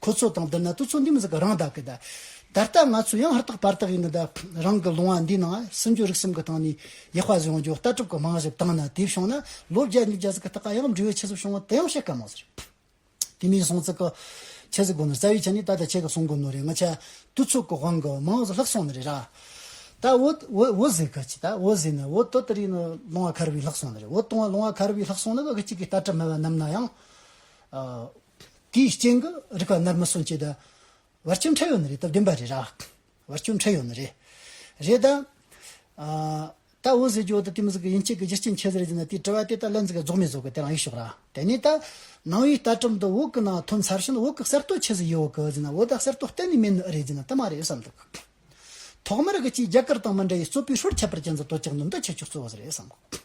ཁོ་ཚོ་དང་བསྡུར་ན་དུས་ཚོད་འདི་མོ་ཟིག་གི་རིང་ད་གི། ད་ད་ལྟ་ང་ཚོ་ཡང་ཧུར་ཐག་པར་ཐག་ཡིན་ནི། ད་རང་གི་ལུང་བ་འདིའི་ནང་སྲིད་འབྱོར་རིག་གསུམ་གི་སྟེང་ནས་ཡག་པ་ཟིག་ཡོང་རྒྱུ་ལྟ་གྲུབ་ཀྱི་རྨང་གཞི་བཏིང་ན། དེ་བྱུང་ན་ལོ་བརྒྱ་ཉིས་བརྒྱ་ཟིག་གི་ཐོག་ཀ་ཡང་འབྲས་བུ་ཆི་ཟིག་བྱུང་བ་དེ་ཡང་བཤད་དཀའ་མོ་ཟིག་རེད། དེ་མིན་སོང་ཙིག་གི་ཆི་ཟིག་དགོས་ནོ། རྩ་བའི་ཆ་ནས་ད་ལྟ་ཁྱེད་ཀྱིས་གསུང་དགོས་ནོ་རེད། ང་ཆ་དུས་ཚོད་ཀྱི་དབང་གིས་མང་ཟིག་ལྷག་སོང་ནི་རེད་ར། ད་བོད་བོད་བོད་ཟེར་གི་ཆི། ད་བོད་ཟེར་ནི་བོད་དོ་དེ་རིང་ནི་ལུང་བ་ཁ་རུ་བབས་ལྷག་སོང་ནི་རེད། བོད་དོ་ལུང་བ་ཁ་རུ་བབས་ལྷག་སོང་ནི་གི་གཅིག་གི་ལྟ་གྲུབ་སྨྲ་བ་རྣམས་ན་ཡང་། ཨ། དེའི་རྐྱེན་གྱིས་རིག་པ་ནར་མི་སོན་ཆེད་དུ་བར་ཆད་འཕྲད་ཡོད་ནི་རེད། ད་བདེན་པ་རེད་ར། བར་ཆད་འཕྲད་ཡོད་ནི་རེད། རེད་ད། ཨ། ད་འོ་ཟེར་རྒྱུ་བོ་ད་དེ་མོ་ཟིག་གི་ཡིན་ཆེད་ཀྱི་རྒྱུ་རྐྱེན་ཆི་ཟིག་རེད་ཟེར་ན། དེའི་དྲི་བ་དེ་ད་ལན་ཟིག་ག་རྫོགས་མེད་བཟོ་གི། དེ་རང་ཡིག་ཤོག་ར། དེ་ནས་ད་ནང་པའི་ལྟ་གྲུབ་འདི་བོད་ཀྱི་ནང་ཐོན་ཚར་ཕྱིན་བོད་ཀྱི་གསར་གཏོད་ཆི་ཟིག་ཡོད་གི་ཟེར་ན། བོད་ད་གསར་གཏོད་གཏན་ནས་མེད་ནི་རེད་ཟེར་ན་ད་མ་རེད་བསམ་འདུག། ཐོག་མར་གི་ཅིག་རྒྱ་གར་དང་མི་འདྲ་བའི་རྩོད་པའི་སྲོལ་ཁྱད་པར་ཅན་ཟིག་གཏོད་ཀྱག་ནི་འདི་ཁྱད་ཆོས་གཙོ་བོ་ཟིག་རེད་བསམ་གི།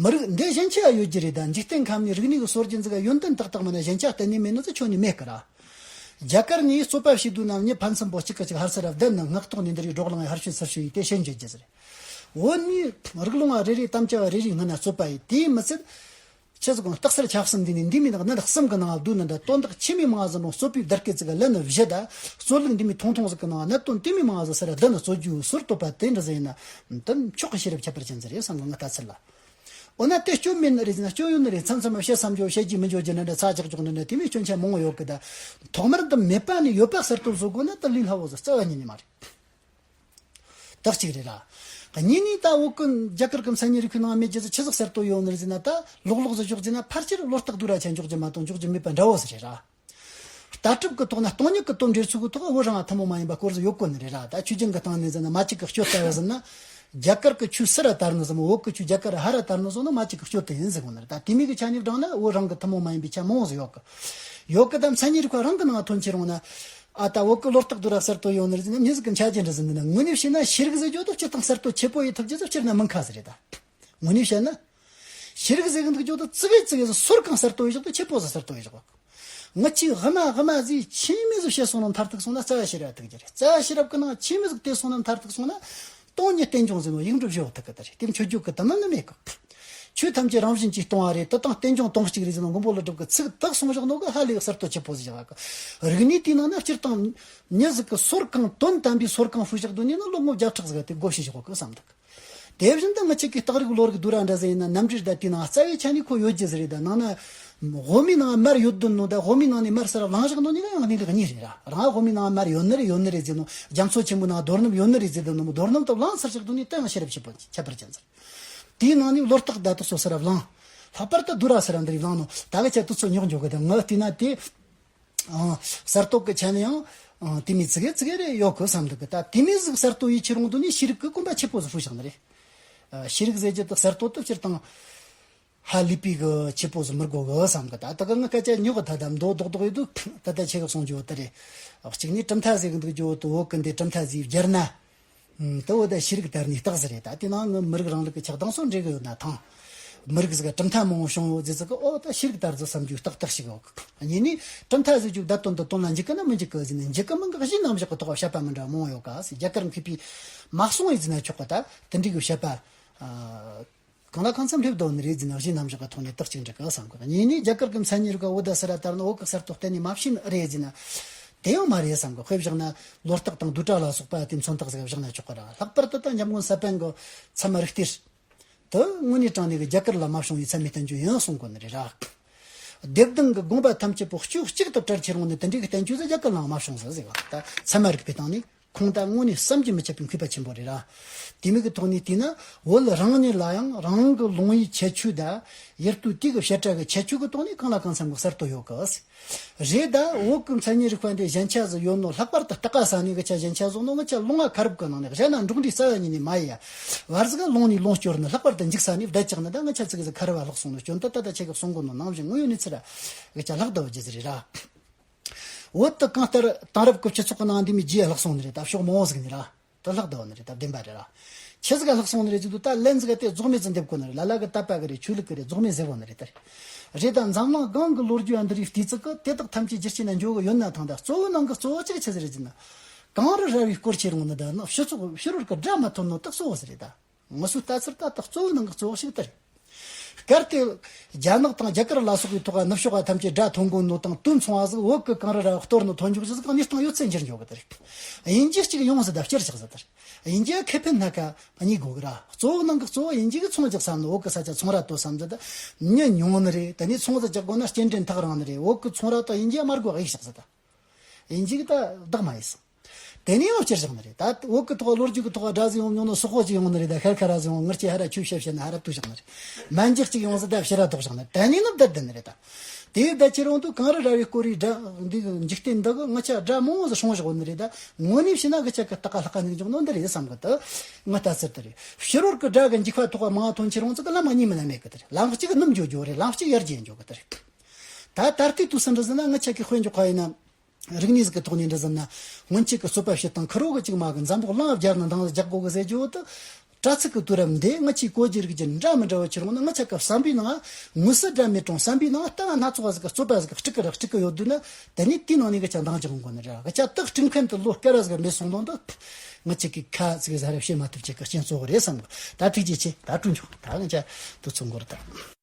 མི་རིགས་འདི་གཞན་ཆ་ཡོད་རྒྱུ་རེད། ད་འཇིག་རྟེན་ཁམས་ནས་རིག་གནས་ཀྱི་སྲོལ་རྒྱུན་ཟིག་ག་ཡོན་ཏན་ཏག་ཏག་མིན་ན་གཞན་ཆ་གཏན་ནས་མེད་ནི་ཟིག་ཁྱོན་ནས་མེད་ཀི་ར། རྒྱ་གར་ནས་རྩོད་པ་བྱེད་དུས་ན་མྱི་ཕན་ཚུན་པོ་གཅིག་གིས་གཅིག་ཧར་ཚུར་ར་བསྡད་ནི། སྔགས་ཐོག་ནས་འདི་རིགས་བགྲོ་གླེང་ཧར་ཤུལ་ཚུར་ཤུལ་ཡས་དེ་ཤན་འབྱེད་རྒྱུ་ཟིག་རེད། བོད་ནས་རིགས་ལུང་བ་རེ་རེ་དམ་བཅའ་བ་རེ་རེ་སྔོན་ན་རྩོད་པ་ཡིན། དེས་མི་ཚད། ཆི་ཟིག་གོང་རྟགས་གསལ་ཆ་གསུམ་འདི་ནས་འདི་མི་ནག་ནི་གསུམ་གི་ནང་བསྡུས་ནི་འདྲ་དོན་དག་ཆི་མི་མང་ཟིན་རུང་རྩོད་པའི་བརྡ་སྐད་ཅིག་ལན་ནི་བཞི་ད་རྩོད་ལུགས་འདི་མི་ཐུང་ཐུང་ཟིག་གི་ནང་གནད་དོན་དེ་མི་མང་ཟིན་ཟེར་བསྡད་ནི་རྩོད་རྒྱུའི་ཟུར་གཏོད་པ་དེ་འདྲ་ཟིག་ཡིན་ན་དེ་མཆོག་གི་ཤེས་རབ་ཁྱད་པར་ཅན་ཟིག་རེད་བསམ་གི་ངི་ལྟ་ཚུལ་ལ། འོ་ན་དེ་སྐྱོན་མེད་ནི་རེད་ཟེར་ན་སྐྱོན་ཡོད་ནི་རེད། མཚམས་མཚམས་བཤད་བསམ་རྒྱུ་བཤད་རྒྱུ་མི་འཇོག་རྒྱུ་ནི་འདྲ་ཚ་ཇག་ཇག་ནི་འདྲ་དེ་མོའི་སྐྱོན་ཆ་མང་བོ་ཡོད་གི་ད། ཐོག་མར་འདི་མེད་པ་ནས་ཡོད་པ་གསར་གཏོད་བཟོ་དགོས་ན་དེ་ལས་སླ་བོ་ཟིག་རྩ་བ་ཉིད་ནས་མ་རེད། དག་གཅིག་རེད་ར། གཉིས་ནས་ད་བོད་ཀྱི་རྒྱ་གར་གྱི་མཚན་ཉིད་རིག་པའི་ནང་མེད་རྒྱུ་ཟིག་ཆི་ཟིག་གསར་གཏོད་ཡོད་ནི་རེད་ཟེར་ན། ད་ལོག་ལོག་ཟིག་འཇོག་རྒྱུ་ན་ཕལ་ཆེར་བློ་རྟགས་སྡུག་ར་ཆ་འཇོག་རྒྱུ་མ་གཏོགས་འཇོག་རྒྱུ་མེད་པ་འདྲ་བོ་ཟིག་རེད་ར། ལྟ་གྲུབ་ཀྱི་ཐོག་ན་སྟོང་ཉིད་ཀྱི་དོན་འགྲེལ་ཚུལ་གྱི་ཐོག་བོད་རང་ཐུན་མོང་མ་ཡིན་པ་སྐོར་ཟིག་ཡོད་གོ་ནི་རེད་ར། ད་ཆོས་རྒྱུན་གྱི་སྟེང་ནས་ཟེར་ན་མ་གཅིག་གི་སྤྱོད་ལྟ་བུ་ཟེར་ན། རྒྱ་གར་གྱི་ཆོས་སུ་ར་དར་ནི་ཟིག་མོ་བོད་ཀྱི་ཆོས་རྒྱ་གར་ཧ་ར་དར་ནི་ཟིག་ནི་མ་གཅིག་གི་སྤྱོད་དེ་ཡིན་ཟེར་གོ་ནི་རེད། ད་དེ་མིན་གྱི་ཆ་ནས་བགྲངས་ན་བོད་རང་གི་ཐུན་མོང་མ་ཡིན་པའི་ཆ་མང་བོ་ཟིག་ཡོད་གི། ཡོད་གི་ད་མཚན་ཉིད་རིག་པ་རང་གི་ནང་ཐོན་ཆེ་རུང་ན། ཨ་ད་བོད་ཀྱི་ལོ་རྟགས་སྡུག་ར་གསར་གཏོད་ཡོད་ནི་རེད་ཟེར་ན་མྱི་ཟིག་གི་འཆར་གཞི་འདྲ་ཟིག་འདི་ན་དངོས་གནས་བཤད་ན་ཤེས་རིག་ཟེར་རྒྱུ་དེ་སྤྱིར་བཏང་གསར་གཏོད་ཆེ་པོ་ཡེ་ཐུབ་རྒྱུ་ཟིག་སྤྱིར་ན་མིན་ཁ་ཟིག་རེད་ད། དངོས་གནས་བཤད་ན། ཤེས་རིག་ཟེར་གི་འདུག་རྒྱུ་དེ་ཙི་གེ་ཙི་གེ་ཟིག་སོར་གང་གསར་གཏོད་ཡེ་བཞག་དེ་ཆེ་པོ་ཟིག་གསར་གཏོད་ཡེ་བཞག་གི། ངི་ཆི་ཧི་མ་ཧི་མ་ཟིག་ཆི་མོ་ཟིག་བཤད་སོང་ན་མཐར་ཐུག་སོང་ན་རྩ་བ་ཤེས་རབ་ཐུག་རྒྱུ་རེད། རྩ་བ་ཤེས་རབ་ཀྱི་ནང་ཆི་མོ་ཟིག་བལྟས་སོང་ན་མཐར་ཐུག་སོང་ན། སྟོང་ཉིད་རྟེན་འབྱུང་ཟེར་ནོ་ཡིག་འབྲུ་བཞི་བོ་ཐུག་གི་ད་རེད། དེ་མཆོད་བརྗོད་ཀྱི་དུ་མ་ནི་མེད་གི། ཆོས་ཐམས་ཅད་རང་བཞིན་གྱིས་སྟོང་བ་རེད། དེ་དང་རྟེན་འབྱུང་སྟོང་གཅིག་རེད་ཟེར་ནོ་མགོན་པོ་ཀླུ་སྒྲུབ་ཀྱི་ཚིག་དག་གསུངས་བཞག་ནོ་གི་ཧ་ལས་གསར་གཏོད་ཆེ་པོ་ཟིག་བཞག་གི། རིག་གནས་དེའི་ནང་ན་སྤྱིར་བཏང་མྱི་ཟིག་གི་སོར་གང་དོན་དམ་པའི་སོར་གང་ཧྥུ་བཞག་དོན་ནི་ནི་ལོ་ངོ་བརྒྱ་ཕྲག་ཟིག་ག་དེ་བགོ་བཤའ་བཞག་གི་བསམ་འདུག། དེ་བཞིན་དུ་ང་ཅག་གི་རྟགས་རིགས་བློ་རིག་སྡུག་ར་འདྲ་ཟིག་ཡིན་ན་རྣམ་འགྲེལ་ཟླ་དེའི་ནང་རྩ་བའི་ཆ་ནས་ཁོ་ཡོད་རྒྱུ་ཟིག་རེད། ད་ནང་ན་དབུ་མའི་ནང་མར་ཡོད་དོན་ནོ་ད་དབུ་མའི་ནང་ནས་མར་གསལ་བ་བླངས་བཞག་ནོ་གཉིས་ཀ་ཡང་གནས་ལུགས་གཉིས་རེད་ར། རང་དབུ་མའི་ནང་མར་ཡོད་ནི་རེད་ཡོད་ནི་རེད་ཟེར་ནོ། རྒྱ་མཚོ་ཆེན་པོའི་ནང་རྡོ་སྣུམ་ཡོད་ནི་རེད་ཟེར་དོན་ནོ་རྡོ་སྣུམ་དུ་བླངས་ཚར་བཞག་དོན་ནི་ད་ཡང་ཤེས་རབ་ཆེ་པོ་ཁྱད་པར་ཅན་ཟིག། དེའི་ནང་ནས་བློ་རྟགས་ད་དག་སོ་སར་བླངས། ལྷག་པར་དུ་སྡུག་ར་སར་འདི་རིགས་བླངས་ནོ་ད་གི་ཆ་དུས་ཚོད་རྙོག་འཇོག་གི་ད་ངི་བལྟས་ན་དེ། ཨང་། གསར་གཏོད་ཀྱི་ཆ་ནས་ཡང་། ཨང་། དེ་མོ་ཙི་གེ་ཙི་གེ་རེ་ཡོད་གི་བསམ་འདུག་གི། ད་དེ་མོ་ཟིག་གསར་གཏོད་ཡེ་ཁྱེར་ཡོང་དུས་ནི་ཤེས་རིག་གི་གོམ་པ་ཆེ་པོ་ཟིག་ཕུལ་བཞག་ནི་རེད། ཨ། ཤེས་རིག་ཟེར་རྒྱུ་དེ་གསར་གཏོད་དེ་སྤྱིར་བཏང་ཧ་ལས་པའི་གི་ཆེ་པོ་ཟིག་མི་དགོས་གི་བསམ་གི། ད་ད་གི་ངི་སྐད་ཆ་ཉོག་གི་ད་ད་མདོ་རྡོག་རྡོག་ཡོད་དུས་ད་ད་ཆེ་གི་གསུང་རྒྱུ་བོ་དེ་རེད། གཅིག་ནས་གྲུབ་མཐའ་ཟེར་གི་འདུག་རྒྱུ་བོ་དེ་བོད་གི་འདི་གྲུབ་མཐའ་ཟིག་བསྒྱུར་ན། ཨུམ། དེ་བོ་ད་ཤེས་རིག་དར་ནི་རྟགས་ཟིག་རེད། ད་དེ་ནང་ངི་མི་རིགས་རིང་ལུགས་ཀྱི་ཆགས་སྡང་སོགས་འདྲེས་གི་ཡོད་ན་ཐང་། མི་རིགས་ཟིག་གྲུབ་མཐའ་མང་བོ་བྱུང་ཡོད་ཟེར་ཟིག་གི། ཨོ་ད་ཤེས་རིག་དར་ཟིག་བསམ་རྒྱུ་ཏག་ཏག་ཞིག་ཡོད་གི། གཉིས་ནས་གྲུབ་མཐའ་ཟེར་རྒྱུ་བརྡ་དོན་དུ་དོན་ལ་འཇུག་གི་ན་མི་འཇུག་གི་ཟེར་ནས་འཇུག་གི་མིན་གི་གཞི་རྣམ་གཞག་གི་ཐོག་བཤད་པ་མི་འདྲ་མང་བོ་ཡོད་ག་ཟེར། རྒྱ་གར་མཁས་པས་མ་གསུངས་ཡོད་ཟེར་ན་ཆོག་གི། ད་དེ་འདྲའི་གི་བཤད་པ། ཨ། གང་ལ་གང་འཚམ་སླེབས་བསྡད་ནི་རེད་ཟེར་ན་གཞི་རྣམ་གཞག་གི་ཐོག་ནས་ཏག་ཅིག་འགྲིག་གི་བསམ་གི། གཉིས་ནས་རྒྱ་གར་གི་མཚན་ཉིད་རིག་པ་བོད་ད་སུ་ར་དར་ནི་བོད་གི་གསར་གཏོད་གཏན་ནས་མ་བྱས་ནི་རེད་ཟེར་ན། དེ་ཡང་མ་རེད་བསམ་གི། དཔེ་བཞག་ན་ལོ་རྟགས་དང་བསྡུས་གྲྭ་ལ་སོགས་པ་དེ་མཚོན་རྟགས་ཟིག་བཞག་ན་ཆོག་གི་ར། ལྷག་པར་དུ་ད་འཇམ་མགོན་ས་པཎ་གི་ཚད་མ་རིགས་གཏེར་དེ་དངོས་གནས་དྲང་གནས་གི་རྒྱ་གར་ལ་མ་བྱུང་བའི་ཚད་མའི་བསྟན་བཅོས་ཡིན་གསུང་གོ་ནི་རེད་ར། སྡེ་བདུན་གི་དགོངས་པ་ཐམས་ཅད་པོ་སྤྱོད་གཅིག་ཏུ་བྲལ་ཁྱེར་ཡོང་ནི་དེ་འདྲའི་གི་བསྟན་བཅོས་ཟིག་རྒྱ་གར་ལའང་མ་བྱུང་ཟིག་ཟེར་གི། ད་ཚད་མ་རིག་པའི་སྟེང་ནས། ཁོང་ད་དངོས་གནས་བསམ་གྱིས་མི་ཁྱབ་པའི་མཁས་པ་ཆེན་པོ་རེད་ར། དེ་མོ་གི་ཐོག་ནས་བལྟས་ན་བོད་རང་ཉིད་ལ་ཡང་རང་གི་ལུང་བའི་ཁྱད་ཆོས་དང་ཡུལ་དུས་དུས་ཀྱི་བཤད་གྲྭ་གི་ཁྱད་ཆོས་ཀྱི་ཐོག་ནས་གང་ལ་གང་འཚམ་གྱི་གསར་གཏོད་ཡོད་གི། རེད་ད་བོད་ཀྱི་མཚན་ཉིད་རིག་པ་འདི་ཞན་ཆ་ཟིག་ཡོད་ནོ། ལྷག་པར་དུ་སྟག་ཁ་ས་ནས་གི་ཆ་ཞན་ཆ་བཟུང་ནོ། ང་ཆ་ལུང་བ་ཁ་རུབ་ཀྱི་ནང་ནས་གཞན་ན་འབྲོག་འདྲའི་རྩ་བ་ཉིད་ནས་མ་ཡི་ཡ། བར་ཟིག་ལུང་ནས་ལུང་སྐྱོར་ནི་ལྷག་པར་དུ་འཇིག་ས་ནས་བསྡད་ཅག་ནི་ད་ང་ཆ་ཚིག་གི་ཟིག་ཁ་རུབ་བ་ལྷག་སོང་ནོ། སྐྱོན་ད་ད་ད་ཆེ་གི་གསུང་གོ་ནོ་ནང་བཞིན་དངོས་ཡོད་གནས་ཚུལ་ར་གི་ཆ་ལྷག་ད་བ་རྒྱུ་ཟིག་རེད་ར། བོད་དུ་གང་ལྟར་དེང་རབས་ཀྱི་སྤྱི་ཚོགས་ཀྱི་ནང་འདི་མོའི་རྗེས་ལྷག་སོང་ནི་རེད། ད་ཕྱོགས་མང་བོ་ཟིག་ནས་ར། དེ་ལྷག་བསྡད་ནི་རེད། ད་བདེན་པ་རེད་ར། ཆི་ཟིག་ལྷག་སོང་ནི་རེད་ཟེར་དུས་ད་ལན་ཟིག་དེ་རྫོགས་མེད་ཟིག་འདེབས་དགོས་ནི་རེད། ལ་ལ་གི་དད་པ་གི་རེད། ཆོས་ལུགས་གི་རེད། རྫོགས་མེད་ཟེར་དགོས་ནི་རེད། ད་རེད་ད་འཛམ་གླིང་གང་གི་ལོ་རྒྱུས་ཡང་འདི་རིགས་བལྟས་ཚིག་གི་དེ་དག་ཐམས་ཅད་རྒྱུ་རྐྱེན་ན་འགྱོ་གི་ཡོད་ན་ཐང་། ད་གཙོ་བོ་ནང་གི་གཙོ་བོ་ཅིག་ཆི་ཟིག་རེད་ཟེར་ན། གངས་རི་ར་བའི་སྐོར་ཁྱེར་ཡོང་ནི་ད་ནི་སྤྱི་ཚོགས་ཕྱི་རོལ་གི་དགྲ་མ་ཐོན་ནོ་ད་གཙོ་བོ་ཟིག་རེད་ད། ང་ཚོའི་ལྟ་ཚུལ་ད་ལྟ་གཙོ་བོའི་ནང་གི་གཙོ་བོ་ཞིག་ལྟར། གལ་ཏེ། རྒྱ་ནག་དང་རྒྱ་གར་ལ་སོགས་པའི་ཐོག་ནུབ་ཕྱོགས་པ་ཐམས་ཅད་དགྲ་ཐོན་དགོས་ནོ་དང་དུས་མཚུངས་པ་ཟིག་བོད་ཀྱི་གངས་རི་ར་བ་གཏོར་ནོ་ཐོན་འཇུག་ཅིག་ཟིག་གནས་སྟངས་ཡོད་ཚད་འགྱུར་འགྱོ་གི་ད་རེད། དབྱིན་ཇི་གཅིག་ཡོང་ཟིག་ད་བསྐྱུར་ཞིག་ཟིག་ད་རེད། དབྱིན་ཇི་ཁེ་ཕན་སྣ་ཁ་གཉིས་དགོས་གི་ར། གཙོ་བོ་ནང་གི་གཙོ་བོ་དབྱིན་ཇི་གི་ཚོང་རྒྱག་བསམ་ནོ། བོད་ཀྱི་ས་ཆ་ཚོང་ར་གཏོད་བསམ་ཟིག་ད་མྱི་ཉུང་ནི་རེད། དེ་ནས་ཚོང་ཟིག་རྒྱག་དགོས་ན་སྐྱེལ་འདྲེན་ཐག་རིང་ནི་རེད། བོད་ཀྱི་ཚོང་ར་དང་དབྱིན་ཇི་དམར་གོ་གཡུག་ཞིག་ཟིག་ད། དབྱིན་ཇི་གི་ད་བདག་མ་ཡིན་སོང་། དེ་ནས་ཡང་བསྐྱུར་བཞག་ནི་རེད། ད་བོད་ཀྱི་ཐོག་ལོ་རྒྱུས་ཀྱི་ཐོག་དགྲ་ཟིག་ཡོང་མྱོང་ནོ་སོག་པོ་ཅིག་ཡོང་ནི་རེད། ད་ཤར་ཁ་ར་ཟིག་ཡོང་ངར་ཅིག་ཧ་ར་ཆོས་བཤད་བཤད་ན་ཧ་ར་ཏུ་བཞག་ནི་རེད། མན་ཇུ་ཅིག་ཡོང་ཟིག་ད་ཕྱི་ར་ལྡོག་བཞག་ནི་རེད། དེ་ནས་ནི་བསྡད་བསྡད་ནི་རེད། ད་དེ་བསྡད་ཁྱེར་ཡོང་དུས་གངས་རི་ར་བའི་སྐོར་རི་དགྲ་འདི་འཇིག་རྟེན་འདི་གི་ང་ཆ་དགྲ་མང་བོ་ཟིག་སྲུང་བཞག་ཡོད་ནི་རེད། ད་དངོས་གནས་བྱས་ན་གི་ཆ་གི་སྟག་ཁ་ལྷག་ཁ་ནས་འཇོག་ནོ་འདི་རེད་བསམ་གི། ད་ང་ལྟ་ཚུལ་དེ་རེད། ཕྱི་རོལ་གི་དགྲ་གི་འཇིགས་པ་ཐོག་མང་ཐོན་ཁྱེར་ཡོང་ཟིག་གི་ལམ་གཉིས་མིན་ན་མེད་གི། དེ་རེད། ལམ་གཅིག་གི་ནུབ་འགྱོ་རྒྱུ་རེད། ལམ་གཅིག་ཡར་རྒྱས་འགྱོ་གི། དེ་རེད། ད་ད་ལྟའི་དུས་སུ་འདྲ་ཟེར་ན་ང་ཆ་གི་དཔེ་འཇོག་ཁ་ཡིན་ན། རིག་གནས་ཟིག་གི་ཐོག་ནས་འདྲ་ཟེར་ན། སྔོན་ཆད་ཀྱི་རྩོད་པ་བྱེད་སྟངས་ཁུ་རོ་གི་ཅིག་མ་གི་འཛམ་བུ་གླིང་བརྒྱར་ནི་འདང་ཟིག་རྒྱག་དགོས་གི་ཟེར་རྒྱུ་བོ་དེ། དྲ་ཚིགས་ཀྱི་དུས་རབས་འདི་ང་ཆའི་གོ་རྒྱུ་རིག་རྒྱུ་འདྲ་མི་འདྲ་བོ་ཁྱེར་ཡོང་ན། ང་ཆ་གི་བསམ་པའི་ནང་དངོས་སུ་དགྲ་མེད་རུང་བསམ་པའི་ནང་ལྟ་བ་སྣ་ཚོགས་པ་ཟིག་གི་རྩོད་པ་ཟིག་གི་དཀྲུག་གི་ར་དཀྲུག་གི་ཡོད་དུས་ན། དེ་ནས་དེའི་ནང་ནས་གི་ཆ་འདང་རྒྱག་དགོས་ནི་རེད། གི་ཆ་དེ་དཀྲུག་མཁན་དེ་ལོ་སྐལ་བ་ཟིག་ག་མེད་སོང་ནོ་འདི། ང་གཅིག་གི་ཁ་ཙིག་ཟ་རེ་བཤད་མ་ཐུབ་ཅིག་གི་རྐྱེན་གཙོ་བོ་རེད་བསམ་གི། ད་ཐུགས་རྗེ་ཆེ། ད་སྤྲོ་འཇོག་ད་ང་ཅག་དུ་ཚོ་འགོར་ད།